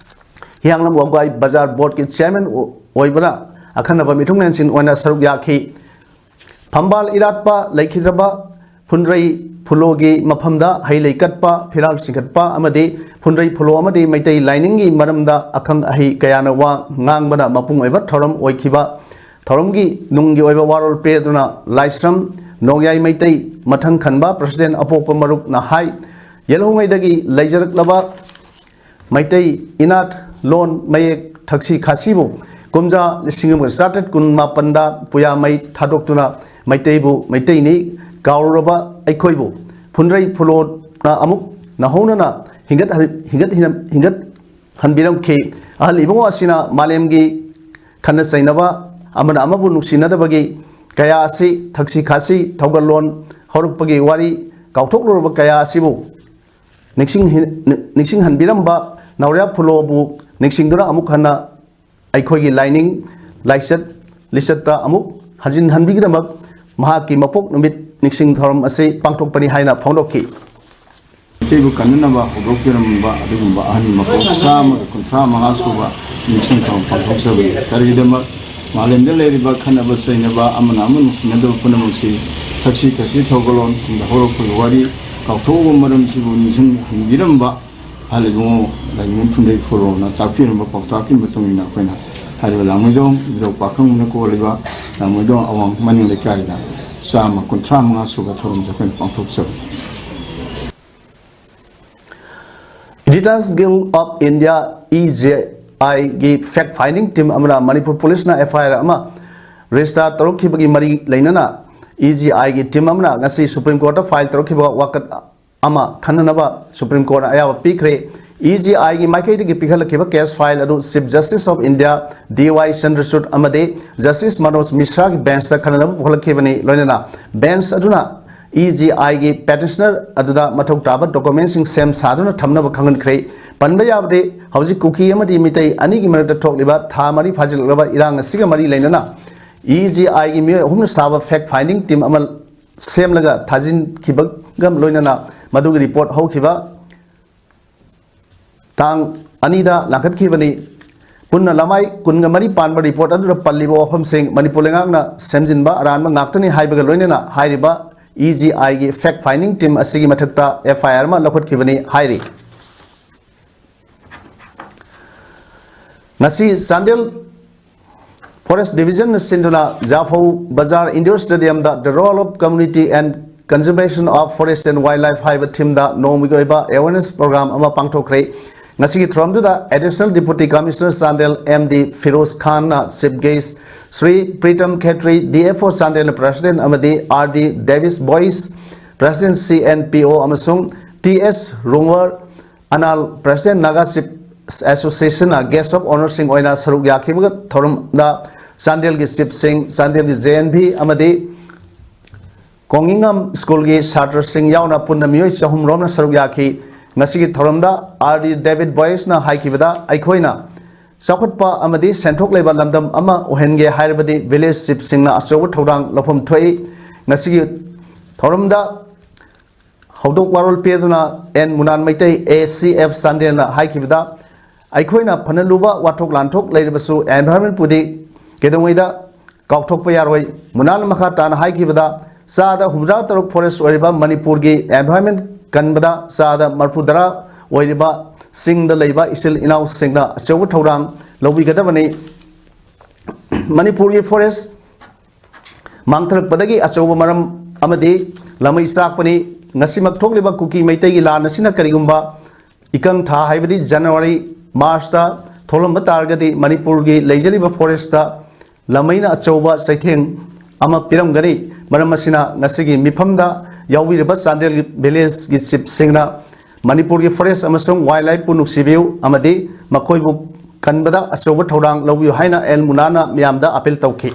ꯍꯤꯌꯥꯡꯂꯝ ꯋꯥꯕꯒꯥꯏ ꯕꯖꯥꯔ board ꯀꯤ chairman ꯑꯣꯏꯕꯅ ꯑꯈꯟꯅꯕ ꯃꯤꯊꯨꯡꯂꯦꯟꯁꯤꯡ ꯑꯣꯏꯅ ꯁꯔꯨꯛ ꯌꯥꯈꯤ꯫ ꯐꯝꯕꯥꯜ ꯏꯔꯥꯠꯄ ꯂꯩꯈꯤꯗ꯭ꯔꯕ ꯐꯨꯟꯗ꯭ꯔꯩ ꯐꯨꯂꯣꯒꯤ ꯃꯐꯝꯗ ꯍꯩ ꯂꯩ ꯀꯠꯄ, ꯐꯤꯔꯥꯜ ꯆꯤꯡꯈꯠꯄ ꯑꯃꯗꯤ ꯐꯨꯟꯗ꯭ꯔꯩ ꯐꯨꯂꯣ ꯑꯃꯗꯤ ꯃꯩꯇꯩ ꯂꯥꯏꯅꯤꯡꯒꯤ ꯃꯔꯝꯗ ꯑꯈꯪ ꯑꯍꯩ ꯀꯌꯥꯅ ꯋꯥ ꯉꯥꯡꯕꯅ ꯃꯄꯨꯡ ꯑꯣꯏꯕ ꯊꯧꯔꯝ ꯑꯣꯏꯈꯤꯕ꯫ ꯊꯧꯔꯝꯒꯤ ꯅꯨꯡꯒꯤ ꯑꯣꯏꯕ ꯋꯥꯔꯣꯜ ꯄꯤꯔꯗꯨꯅ ꯂꯥꯏꯁ꯭ꯔꯝ ꯅꯣꯡꯌꯥꯏ ꯃꯩꯇꯩ ꯃꯊꯪ ꯈꯟꯕ president ꯑꯄꯣꯛꯄ ꯃꯔꯨꯞꯅ ꯍꯥꯏ, ꯌꯦꯜꯍꯧꯉꯩꯗꯒꯤ ꯂꯩꯖꯔꯛꯂꯕ ꯃꯩꯇꯩ ꯏꯅꯥꯠ ꯂꯣꯟ ꯃꯌꯦꯛ ꯊꯛꯁꯤ ꯈꯥꯁꯤꯕꯨ ꯀꯨꯝꯖꯥ ꯂꯤꯁꯤꯡ ꯑꯃꯒ ꯆꯥꯇ꯭ꯔꯦꯠ ꯀꯨꯟ ꯃꯥꯄꯟꯗ ꯄꯨꯌꯥ ꯃꯩ ꯊꯥꯗꯣꯛꯇꯨꯅ ꯃꯩꯇꯩꯕꯨ ꯃꯩꯇꯩꯅꯤ ꯀꯥꯎꯔꯨꯔꯕ ꯑꯩꯈꯣꯏꯕꯨ ꯐꯨꯟꯗ꯭ꯔꯩ ꯐꯨꯂꯣꯅ ꯑꯃꯨꯛ ꯅꯧꯍꯧꯅꯅ ꯍꯤꯡꯒꯠ-, ꯍꯤꯡꯒꯠ-, ꯍꯤꯡꯒꯠ-, ꯍꯤꯡꯒꯠꯍꯟꯕꯤꯔꯝꯈꯤ꯫ ꯑꯍꯜ ꯏꯕꯨꯡꯉꯣ ꯑꯁꯤꯅ ꯃꯥꯂꯦꯝꯒꯤ ꯈꯟꯅ ꯆꯩꯅꯕ, ꯑꯃꯅ ꯑꯃꯕꯨ ꯅꯨꯡꯁꯤꯅꯗꯕꯒꯤ ꯀꯌꯥ ꯑꯁꯤ ꯊꯛꯁꯤ ꯈꯥꯁꯤ ꯊꯧꯒꯜꯂꯣꯟ ꯍꯧꯔꯛꯄꯒꯤ ꯋꯥꯔꯤ ꯀꯥꯎꯊꯣꯛꯂꯨꯔꯕ ꯀꯌꯥ ꯑꯁꯤꯕꯨ ꯅꯤꯡꯁꯤꯡ-, ꯅꯤꯡꯁꯤꯡꯍꯟꯕꯤꯔꯝꯕ ꯅꯥꯎꯔꯤꯌꯥ ꯐꯨꯂꯣꯕꯨ ꯅꯤꯡꯁꯤꯡꯗꯨꯅ ꯑꯃꯨꯛ ꯍꯟꯅ ꯑꯩꯈꯣꯏꯒꯤ ꯂꯥꯏꯅꯤꯡ ꯂꯥꯏꯆꯠ ꯂꯤꯆꯠꯇ ꯑꯃꯨꯛ ꯍꯟꯖꯤꯟꯍꯟꯕꯤꯒꯤꯗꯃꯛ ꯃꯍꯥꯛꯀꯤ ꯃꯄꯣꯛ ꯅꯨꯃꯤꯠ ꯅꯤꯡꯁꯤꯡ ꯊꯧꯔꯝ ꯑꯁꯤ ꯄꯥꯡꯊꯣꯛꯄꯅꯤ ꯍꯥꯏꯅ ꯐꯣꯡꯗꯣꯛꯈꯤ꯫ ꯃꯩꯇꯩꯕꯨ ꯀꯟꯅꯅꯕ ꯍꯧꯗꯣꯛꯄꯤꯔꯝꯕ ꯑꯗꯨꯒꯨꯝꯕ ꯑꯍꯜ ꯃꯄꯣꯛ ꯆꯥꯝꯃꯒ ꯀꯨꯟꯊ꯭ꯔꯥ ꯃꯉꯥ ꯁꯨꯕ ꯅꯤꯡꯁꯤꯡ ꯊꯧꯔꯝ ꯄꯥꯡꯊꯣꯛꯆꯕꯅꯤ꯫ ꯀꯔꯤꯒꯤꯗꯃꯛ? ꯃꯥꯂꯦꯝꯗ ꯂꯩꯔꯤꯕ ꯈꯠꯅꯕ ꯆꯩꯅꯕ, ꯑꯃꯅ ꯑꯃ ꯅꯨꯡꯁꯤꯅꯗꯕ ꯄꯨꯝꯅꯃꯛꯁꯤ ꯊꯛꯁꯤ ꯈꯥꯁꯤ ꯊꯧꯒꯜꯂꯣꯟꯁꯤꯡꯗ ꯍꯧꯔꯛꯄꯒꯤ ꯋꯥꯔꯤ ꯀꯥꯎꯊꯣꯛꯂꯕ ꯃꯔꯝꯁꯤꯕꯨ ꯅꯤꯡꯁꯤꯡꯍꯟꯕꯤꯔꯝꯕ ꯑꯍꯜ ꯏꯕꯨꯡꯉꯣ ꯂꯥꯏꯅꯤꯡꯕꯝ ꯐꯨꯟꯗ꯭ꯔꯩ ꯐꯨꯔꯣꯅ ꯇꯥꯛꯄꯤꯔꯝꯕ ꯄꯥꯎꯇꯥꯛꯀꯤ ꯃꯇꯨꯡ ꯏꯟꯅ ꯑꯩꯈꯣꯏꯅ ꯍꯥꯏꯔꯤꯕ ꯂꯥꯡꯃꯩꯗꯣꯡ ꯏꯕꯨꯙꯧ ꯄꯥꯈꯪꯕꯅ ꯀꯣꯜꯂꯤꯕ ꯂꯥꯡꯃꯩꯗꯣꯡ ꯑꯋꯥꯡ ꯃꯅꯤꯡ ꯂꯩꯀꯥꯏꯗ ꯆꯥꯝꯃ ꯀꯨꯟꯊ꯭ꯔꯥ ꯃꯉꯥ ꯁꯨꯕ ꯊꯧꯔꯝꯁꯦ ꯑꯩꯈꯣꯏꯅ ꯄꯥꯡꯊꯣꯛꯆꯕꯅꯤ꯫ Editors Guild of India, E G I ꯒꯤ fact finding team ꯑꯃꯅ ꯃꯅꯤꯄꯨꯔ ꯄꯨꯂꯤꯁꯅ F I R ꯑꯃ register ꯇꯧꯔꯛꯈꯤꯕꯒꯤ ꯃꯔꯤ ꯂꯩꯅꯅ E G I ꯒꯤ team ꯑꯃꯅ ꯉꯁꯤ Supreme Courtꯇ file ꯇꯧꯔꯛꯈꯤꯕ ꯋꯥꯀꯠ ꯑꯃ ꯈꯟꯅꯅꯕ Supreme Courtꯅ ꯑꯌꯥꯕ ꯄꯤꯈ꯭ꯔꯦ꯫ E G I ꯒꯤ ꯃꯥꯏꯀꯩꯗꯒꯤ ꯄꯤꯈꯠꯂꯛꯈꯤꯕ case file ꯑꯗꯨ Chief Justice of India D Y Chandrachud ꯑꯃꯗꯤ Justice Manoj Mishraꯒꯤ benchꯇ ꯈꯟꯅꯅꯕ ꯄꯨꯈꯠꯂꯛꯈꯤꯕꯅꯤ꯫ ꯂꯣꯏꯅꯅ bench ꯑꯗꯨꯅ E G I ꯒꯤ petitioner ꯑꯗꯨꯗ ꯃꯊꯧ ꯇꯥꯕ documentꯁꯤꯡ ꯁꯦꯝ ꯁꯥꯗꯨꯅ ꯊꯝꯅꯕ ꯈꯪꯍꯟꯈ꯭ꯔꯦ꯫ ꯄꯟꯕ ꯌꯥꯕꯗꯤ, ꯍꯧꯖꯤꯛ ꯀꯨꯀꯤ ꯑꯃꯗꯤ ꯃꯤꯇꯩ ꯑꯅꯤꯒꯤ ꯃꯔꯛꯇ ꯊꯣꯛꯂꯤꯕ ꯊꯥ ꯃꯔꯤ ꯐꯥꯖꯤꯜꯂꯛꯂꯕ ꯏꯔꯥꯡ ꯑꯁꯤꯒ ꯃꯔꯤ ꯂꯩꯅꯅ E G I ꯒꯤ ꯃꯤꯑꯣꯏ ꯑꯍꯨꯝꯅ ꯁꯥꯕ fact finding team ꯑꯃ ꯁꯦꯝꯂꯒ ꯊꯥꯖꯤꯟꯈꯤꯕꯒ ꯂꯣꯏꯅꯅ ꯃꯗꯨꯒꯤ report ꯍꯧꯈꯤꯕ ꯇꯥꯡ ꯑꯅꯤꯗ ꯂꯥꯡꯈꯠꯈꯤꯕꯅꯤ꯫ ꯄꯨꯟꯅ ꯂꯃꯥꯏ ꯀꯨꯟꯒ ꯃꯔꯤ ꯄꯥꯟꯕ report ꯑꯗꯨꯗ ꯄꯜꯂꯤꯕ ꯋꯥꯐꯝꯁꯤꯡ ꯃꯅꯤꯄꯨꯔ ꯂꯩꯉꯥꯛꯅ ꯁꯦꯝꯖꯤꯟꯕ ꯑꯔꯥꯟꯕ ꯉꯥꯛꯇꯅꯤ ꯍꯥꯏꯕꯒ ꯂꯣꯏꯅꯅ ꯍꯥꯏꯔꯤꯕ E G I ꯒꯤ fact finding team ꯑꯁꯤꯒꯤ ꯃꯊꯛꯇ F I R ꯑꯃ ꯂꯧꯈꯠꯈꯤꯕꯅꯤ ꯍꯥꯏꯔꯤ꯫ ꯉꯁꯤ ꯆꯥꯟꯗꯦꯜ Forest Divisionꯅ ꯁꯤꯟꯗꯨꯅ ꯖꯥꯐꯧ ꯕꯖꯥꯔ Indoor Stadiumꯗ The Role of Community and Conservation of Forest and Wildlife ꯍꯥꯏꯕ themeꯗ ꯅꯣꯡꯃꯒꯤ ꯑꯣꯏꯕ awareness program ꯑꯃ ꯄꯥꯡꯊꯣꯛꯈ꯭ꯔꯦ꯫ ꯉꯁꯤꯒꯤ ꯊꯧꯔꯝꯗꯨꯗ Additional Deputy Commissioner Chandel M D Firoz ꯈꯥꯟꯅ chief guest, ꯁ꯭ꯔꯤ ꯄ꯭ꯔꯤꯇꯝ ꯈꯦꯇ꯭ꯔꯤ, D F O ꯆꯥꯟꯗꯦꯜꯅ president ꯑꯃꯗꯤ R D Davis Boyce, president C N P O ꯑꯃꯁꯨꯡ T S ꯔꯣꯡꯋꯔ Anal, president Naga Chiefs Associationꯅ guest of honourꯁꯤꯡ ꯑꯣꯏꯅ ꯁꯔꯨꯛ ꯌꯥꯈꯤꯕꯒ ꯊꯧꯔꯝꯗ ꯆꯥꯟꯗꯦꯜꯒꯤ chiefꯁꯤꯡ, ꯆꯥꯟꯗꯦꯜꯒꯤ J N V ꯑꯃꯗꯤ ꯀꯣꯡꯉꯤꯉꯝ ꯁ꯭ꯀꯨꯜꯒꯤ ꯁꯥꯇ꯭ꯔꯁꯤꯡ ꯌꯥꯎꯅ ꯄꯨꯟꯅ ꯃꯤꯑꯣꯏ ꯆꯍꯨꯝ ꯔꯣꯝꯅ ꯁꯔꯨꯛ ꯌꯥꯈꯤ꯫ ꯉꯁꯤꯒꯤ ꯊꯧꯔꯝꯗ R D Davis Boyceꯅ ꯍꯥꯏꯈꯤꯕꯗ, ꯑꯩꯈꯣꯏꯅ ꯆꯥꯎꯈꯠꯄ ꯑꯃꯗꯤ ꯁꯦꯟꯊꯣꯛ ꯂꯩꯕ ꯂꯝꯗꯝ ꯑꯃ ꯑꯣꯏꯍꯟꯒꯦ ꯍꯥꯏꯔꯕꯗꯤ village chiefꯁꯤꯡꯅ ꯑꯆꯧꯕ ꯊꯧꯗꯥꯡ ꯂꯧꯐꯝ ꯊꯣꯛꯏ꯫ ꯉꯁꯤꯒꯤ ꯊꯧꯔꯝꯗ ꯊꯧꯗꯣꯛ ꯋꯥꯔꯣꯜ ꯄꯤꯗꯨꯅ and ꯃꯨꯅꯥꯟ Meitei, A C F ꯆꯥꯟꯗꯦꯜꯅ ꯍꯥꯏꯈꯤꯕꯗ, ꯑꯩꯈꯣꯏꯅ ꯐꯅ ꯂꯨꯕ ꯋꯥꯊꯣꯛ ꯂꯥꯟꯊꯣꯛ ꯂꯩꯔꯕꯁꯨ environment ꯄꯨꯗꯤ ꯀꯩꯗꯧꯉꯩꯗ ꯀꯥꯎꯊꯣꯛꯄ ꯌꯥꯔꯣꯏ꯫ ꯃꯨꯅꯥꯟꯅ ꯃꯈꯥ ꯇꯥꯅ ꯍꯥꯏꯈꯤꯕꯗ, ꯆꯥꯗ ꯍꯨꯝꯐꯨꯇꯔꯥ ꯇꯔꯨꯛ forest ꯑꯣꯏꯔꯤꯕ ꯃꯅꯤꯄꯨꯔꯒꯤ environment ꯀꯟꯕꯗ ꯆꯥꯗ ꯃꯔꯤꯐꯨꯇꯔꯥ ꯑꯣꯏꯔꯤꯕ ꯆꯤꯡꯗ ꯂꯩꯕ ꯏꯆꯤꯜ ꯏꯅꯥꯎꯁꯤꯡꯅ ꯑꯆꯧꯕ ꯊꯧꯗꯥꯡ ꯂꯧꯕꯤꯒꯗꯕꯅꯤ꯫ ꯃꯅꯤꯄꯨꯔꯒꯤ forest ꯃꯥꯡꯊꯔꯛꯄꯗꯒꯤ ꯑꯆꯧꯕ ꯃꯔꯝ ꯑꯃꯗꯤ ꯂꯃꯩ ꯆꯥꯛꯄꯅꯤ꯫ ꯉꯁꯤꯃꯛ ꯊꯣꯛꯂꯤꯕ ꯀꯨꯀꯤ ꯃꯩꯇꯩꯒꯤ ꯂꯥꯟ ꯑꯁꯤꯅ ꯀꯔꯤꯒꯨꯝꯕ ꯏꯀꯪ ꯊꯥ ꯍꯥꯏꯕꯗꯤ January, March ꯇ ꯊꯣꯛꯂꯝꯕ ꯇꯥꯔꯒꯗꯤ ꯃꯅꯤꯄꯨꯔꯒꯤ ꯂꯩꯖꯔꯤꯕ forest ꯇ ꯂꯃꯩꯅ ꯑꯆꯧꯕ ꯆꯩꯊꯦꯡ ꯑꯃ ꯄꯤꯔꯝꯒꯅꯤ꯫ ꯃꯔꯝ ꯑꯁꯤꯅ ꯉꯁꯤꯒꯤ ꯃꯤꯐꯝꯗ ꯌꯥꯎꯕꯤꯔꯤꯕ ꯆꯥꯟꯗꯦꯜꯒꯤ village ꯀꯤ chief ꯁꯤꯡꯅ ꯃꯅꯤꯄꯨꯔꯒꯤ forest ꯑꯃꯁꯨꯡ wildlife ꯄꯨ ꯅꯨꯡꯁꯤꯕꯤꯌꯨ ꯑꯃꯗꯤ ꯃꯈꯣꯏꯕꯨ ꯀꯟꯕꯗ ꯑꯆꯧꯕ ꯊꯧꯗꯥꯡ ꯂꯧꯕꯤꯌꯨ ꯍꯥꯏꯅ ꯑꯦꯟ ꯃꯨꯅꯥꯟꯅ ꯃꯤꯌꯥꯝꯗ appeal ꯇꯧꯈꯤ꯫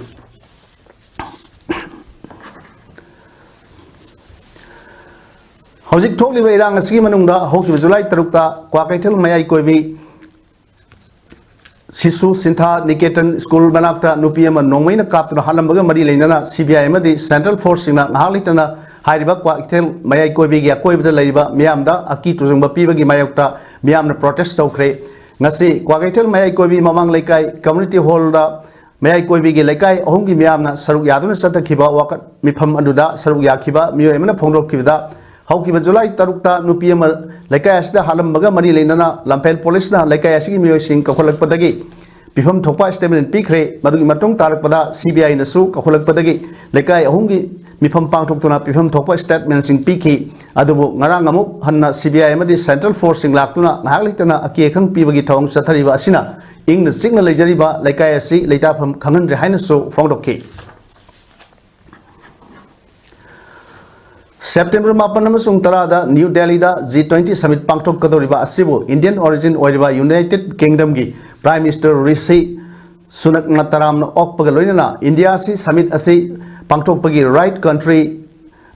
ꯍꯧꯖꯤꯛ ꯊꯣꯛꯂꯤꯕ ꯏꯔꯥꯡ ꯑꯁꯤꯒꯤ ꯃꯅꯨꯡꯗ ꯍꯧꯈꯤꯕ July ꯇꯔꯨꯛꯇ ꯀ꯭ꯋꯥꯀꯩꯊꯦꯜ ꯃꯌꯥꯏ ꯀꯣꯏꯕꯤ ꯁꯤꯁꯨ ꯁꯤꯟꯊꯥ ꯅꯤꯀꯦꯇꯟ school ꯃꯅꯥꯛꯇ ꯅꯨꯄꯤ ꯑꯃ ꯅꯣꯡꯃꯩꯅ ꯀꯥꯞꯇꯨꯅ ꯍꯥꯠꯂꯝꯕꯒ ꯃꯔꯤ ꯂꯩꯅꯅ C B I ꯑꯃꯗꯤ central force ꯁꯤꯡꯅ ꯉꯥꯏꯍꯥꯛ ꯂꯩꯇꯅ ꯍꯥꯏꯔꯤꯕ ꯀ꯭ꯋꯥꯀꯩꯊꯦꯜ ꯃꯌꯥꯏ ꯀꯣꯏꯕꯤꯒꯤ ꯑꯀꯣꯏꯕꯗ ꯂꯩꯔꯤꯕ ꯃꯤꯌꯥꯝꯗ ꯑꯀꯤ ꯇꯨꯖꯨꯡꯕ ꯄꯤꯕꯒꯤ ꯃꯥꯌꯣꯛꯇ ꯃꯤꯌꯥꯝꯅ protest ꯇꯧꯈ꯭ꯔꯦ꯫ ꯉꯁꯤ ꯀ꯭ꯋꯥꯀꯩꯊꯦꯜ ꯃꯌꯥꯏ ꯀꯣꯏꯕꯤ ꯃꯃꯥꯡ ꯂꯩꯀꯥꯏ community hall ꯗ ꯃꯌꯥꯏ ꯀꯣꯏꯕꯤꯒꯤ ꯂꯩꯀꯥꯏ ꯑꯍꯨꯝꯒꯤ ꯃꯤꯌꯥꯝꯅ ꯁꯔꯨꯛ ꯌꯥꯗꯨꯅ ꯆꯠꯊꯈꯤꯕ ꯋꯥꯀꯠ ꯃꯤꯐꯝ ꯑꯗꯨꯗ ꯁꯔꯨꯛ ꯌꯥꯈꯤꯕ ꯃꯤꯑꯣꯏ ꯑꯃꯅ ꯐꯣꯡꯗꯣꯛꯈꯤꯕꯗ, ꯍꯧꯈꯤꯕ July ꯇꯔꯨꯛꯇ ꯅꯨꯄꯤ ꯑꯃ ꯂꯩꯀꯥꯏ ꯑꯁꯤꯗ ꯍꯥꯠꯂꯝꯕꯒ ꯃꯔꯤ ꯂꯩꯅꯅ ꯂꯝꯐꯦꯜ police ꯅ ꯂꯩꯀꯥꯏ ꯑꯁꯤꯒꯤ ꯃꯤꯑꯣꯏꯁꯤꯡ ꯀꯧꯈꯠꯂꯛꯄꯗꯒꯤ ꯄꯤꯐꯝ ꯊꯣꯛꯄ statement ꯄꯤꯈ꯭ꯔꯦ꯫ ꯃꯗꯨꯒꯤ ꯃꯇꯨꯡ ꯇꯥꯔꯛꯄꯗ C B I ꯅꯁꯨ ꯀꯧꯈꯠꯂꯛꯄꯗꯒꯤ ꯂꯩꯀꯥꯏ ꯑꯍꯨꯝꯒꯤ ꯃꯤꯐꯝ ꯄꯥꯡꯊꯣꯛꯇꯨꯅ ꯄꯤꯐꯝ ꯊꯣꯛꯄ statement ꯁꯤꯡ ꯄꯤꯈꯤ꯫ ꯑꯗꯨꯕꯨ ꯉꯔꯥꯡ ꯑꯃꯨꯛ ꯍꯟꯅ C B I ꯑꯃꯗꯤ central force ꯁꯤꯡ ꯂꯥꯛꯇꯨꯅ ꯉꯥꯏꯍꯥꯛ ꯂꯩꯇꯅ ꯑꯀꯤ ꯑꯈꯪ ꯄꯤꯕꯒꯤ ꯊꯧꯑꯣꯡ ꯆꯠꯊꯔꯤꯕ ꯑꯁꯤꯅ ꯏꯪꯅ ꯆꯤꯛꯅ ꯂꯩꯖꯔꯤꯕ ꯂꯩꯀꯥꯏ ꯑꯁꯤ ꯂꯩꯇꯥꯐꯝ ꯈꯪꯍꯟꯗ꯭ꯔꯦ ꯍꯥꯏꯅꯁꯨ ꯐꯣꯡꯗꯣꯛꯈꯤ꯫ September ꯃꯥꯄꯟ ꯑꯃꯁꯨꯡ ꯇꯔꯥꯗ New Delhi ꯗ G twenty summit ꯄꯥꯡꯊꯣꯛꯀꯗꯧꯔꯤꯕ ꯑꯁꯤꯕꯨ Indian origin ꯑꯣꯏꯔꯤꯕ United Kingdom ꯒꯤ Prime Minister ꯔꯤꯁꯤ ꯁꯨꯅꯛꯅ ꯇꯔꯥꯝꯅ ꯑꯣꯛꯄꯒ ꯂꯣꯏꯅꯅ ꯏꯟꯗꯤꯌꯥ ꯑꯁꯤ summit ꯑꯁꯤ ꯄꯥꯡꯊꯣꯛꯄꯒꯤ right country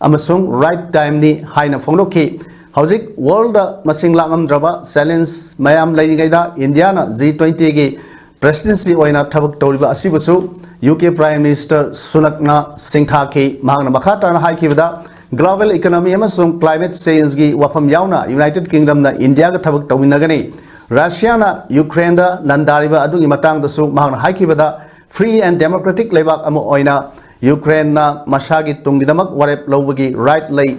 ꯑꯃꯁꯨꯡ right time ꯅꯤ ꯍꯥꯏꯅ ꯐꯣꯡꯗꯣꯛꯈꯤ꯫ ꯍꯧꯖꯤꯛ world ꯗ ꯃꯁꯤꯡ ꯂꯥꯛꯂꯝꯗ꯭ꯔꯕ challenge ꯃꯌꯥꯝ ꯂꯩꯔꯤꯉꯩꯗ ꯏꯟꯗꯤꯌꯥꯅ G twenty ꯒꯤ presidency ꯑꯣꯏꯅ ꯊꯕꯛ ꯇꯧꯔꯤꯕ ꯑꯁꯤꯕꯨꯁꯨ U K Prime Minister ꯁꯨꯅꯛꯅ ꯁꯤꯡꯊꯥꯈꯤ꯫ ꯃꯍꯥꯛꯅ ꯃꯈꯥ ꯇꯥꯅ ꯍꯥꯏꯈꯤꯕꯗ, Global economy ꯑꯃꯁꯨꯡ climate changeꯒꯤ ꯋꯥꯐꯝ ꯌꯥꯎꯅ United Kingdomꯅ ꯏꯟꯗꯤꯌꯥꯒ ꯊꯕꯛ ꯇꯧꯃꯤꯟꯅꯒꯅꯤ꯫ ꯔꯁꯤꯌꯥꯅ ꯌꯨꯀ꯭ꯔꯦꯟꯗ ꯂꯥꯟꯗꯥꯔꯤꯕ ꯑꯗꯨꯒꯤ ꯃꯇꯥꯡꯗꯁꯨ ꯃꯍꯥꯛꯅ ꯍꯥꯏꯈꯤꯕꯗ, free and democratic ꯂꯩꯕꯥꯛ ꯑꯃ ꯑꯣꯏꯅ ꯌꯨꯀ꯭ꯔꯦꯟꯅ ꯃꯁꯥꯒꯤ ꯇꯨꯡꯒꯤꯗꯃꯛ ꯋꯥꯔꯦꯞ ꯂꯧꯕꯒꯤ right ꯂꯩ꯫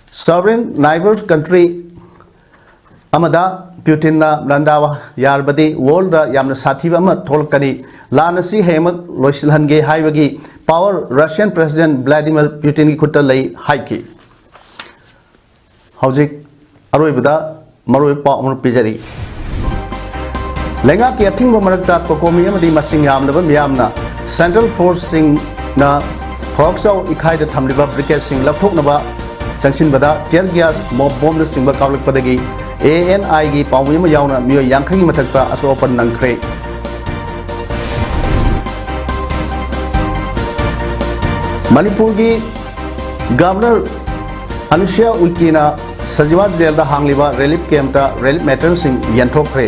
Sovereign neighbor country ꯑꯃꯗ ꯄ꯭ꯌꯨꯇꯤꯟꯅ ꯂꯥꯟꯗꯥꯕ ꯌꯥꯔꯕꯗꯤ worldꯗ ꯌꯥꯝꯅ ꯁꯥꯊꯤꯕ ꯑꯃ ꯊꯣꯛꯂꯛꯀꯅꯤ꯫ ꯂꯥꯟ ꯑꯁꯤ ꯍꯌꯦꯡꯃꯛ ꯂꯣꯏꯁꯤꯜꯍꯟꯒꯦ ꯍꯥꯏꯕꯒꯤ power Russian President Vladimir Putinꯒꯤ ꯈꯨꯠꯇ ꯂꯩ ꯍꯥꯏꯈꯤ꯫ ꯍꯧꯖꯤꯛ ꯑꯔꯣꯏꯕꯗ ꯃꯔꯨꯑꯣꯏꯕ ꯄꯥꯎ ꯑꯃ ꯄꯤꯖꯔꯤ꯫ ꯂꯩꯉꯥꯛꯀꯤ ꯑꯊꯤꯡꯕ ꯃꯔꯛꯇ COCOMI ꯑꯃꯗꯤ ꯃꯁꯤꯡ ꯌꯥꯝꯂꯕ ꯃꯤꯌꯥꯝꯅ central forceꯁꯤꯡꯅ ꯈꯣꯔꯣꯛꯆꯥꯎ ꯏꯈꯥꯏꯗ ꯊꯝꯂꯤꯕ briquetesꯁꯤꯡ ꯂꯧꯊꯣꯛꯅꯕ ꯆꯪꯁꯤꯟꯕꯗ tear gas, mob bombꯅꯆꯤꯡꯕ ꯀꯥꯞꯂꯛꯄꯗꯒꯤ ANIꯒꯤ ꯄꯥꯎꯃꯤ ꯑꯃ ꯌꯥꯎꯅ ꯃꯤꯑꯣꯏ ꯌꯥꯡꯈꯩꯒꯤ ꯃꯊꯛꯇ ꯑꯁꯣꯛ ꯑꯄꯟ ꯅꯪꯈ꯭ꯔꯦ꯫ ꯃꯅꯤꯄꯨꯔꯒꯤ Governor ꯑꯅꯨꯁꯨꯏꯌꯥ ꯎꯏꯀꯦꯅ Sajiwa jailꯗ ꯍꯥꯡꯂꯤꯕ relief campꯇ relief materialꯁꯤꯡ ꯌꯦꯟꯊꯣꯛꯈ꯭ꯔꯦ꯫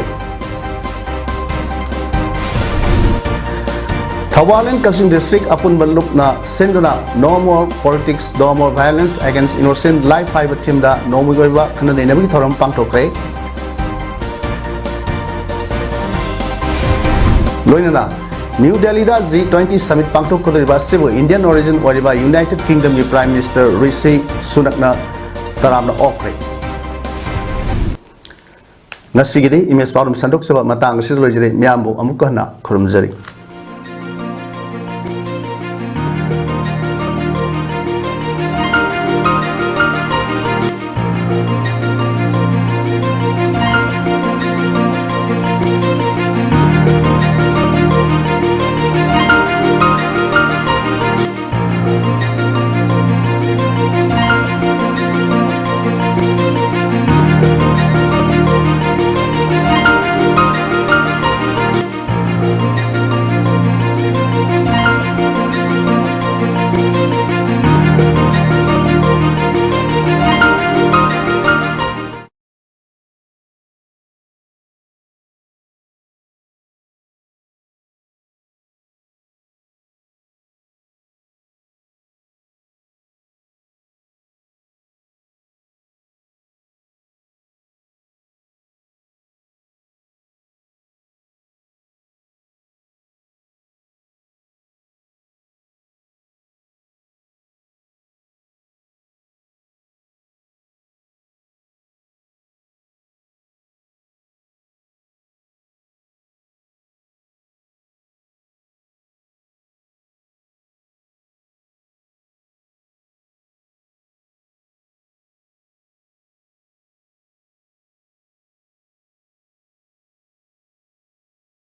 Thoubal and Kakching district ꯑꯄꯨꯟꯕ ꯂꯨꯞꯅ ꯁꯤꯟꯗꯨꯅ No More Politics, No More Violence Against Innocent Life ꯍꯥꯏꯕ themeꯗ ꯅꯣꯡꯃꯒꯤ ꯑꯣꯏꯕ ꯈꯟꯅ ꯅꯩꯅꯕꯒꯤ ꯊꯧꯔꯝ ꯄꯥꯡꯊꯣꯛꯈ꯭ꯔꯦ꯫ ꯂꯣꯏꯅꯅ ꯅ꯭ꯌꯨ ꯗꯦꯜꯂꯤꯗ G twenty summit ꯄꯥꯡꯊꯣꯛꯀꯗꯧꯔꯤꯕ ꯑꯁꯤꯕꯨ Indian origin ꯑꯣꯏꯔꯤꯕ United Kingdomꯒꯤ Prime Minister ꯔꯤꯁꯤ ꯁꯨꯅꯛꯅ ꯇꯔꯥꯝꯅ ꯑꯣꯛꯈ꯭ꯔꯦ꯫ ꯉꯁꯤꯒꯤꯗꯤ ꯏꯃꯦꯖ ꯄꯥꯎꯗꯝ ꯁꯟꯗꯣꯛꯆꯕ ꯃꯇꯥꯡ ꯑꯁꯤꯗ ꯂꯣꯏꯖꯔꯦ꯫ ꯃꯌꯥꯝꯕꯨ ꯑꯃꯨꯛꯀ ꯍꯟꯅ ꯈꯨꯔꯨꯝꯖꯔꯤ꯫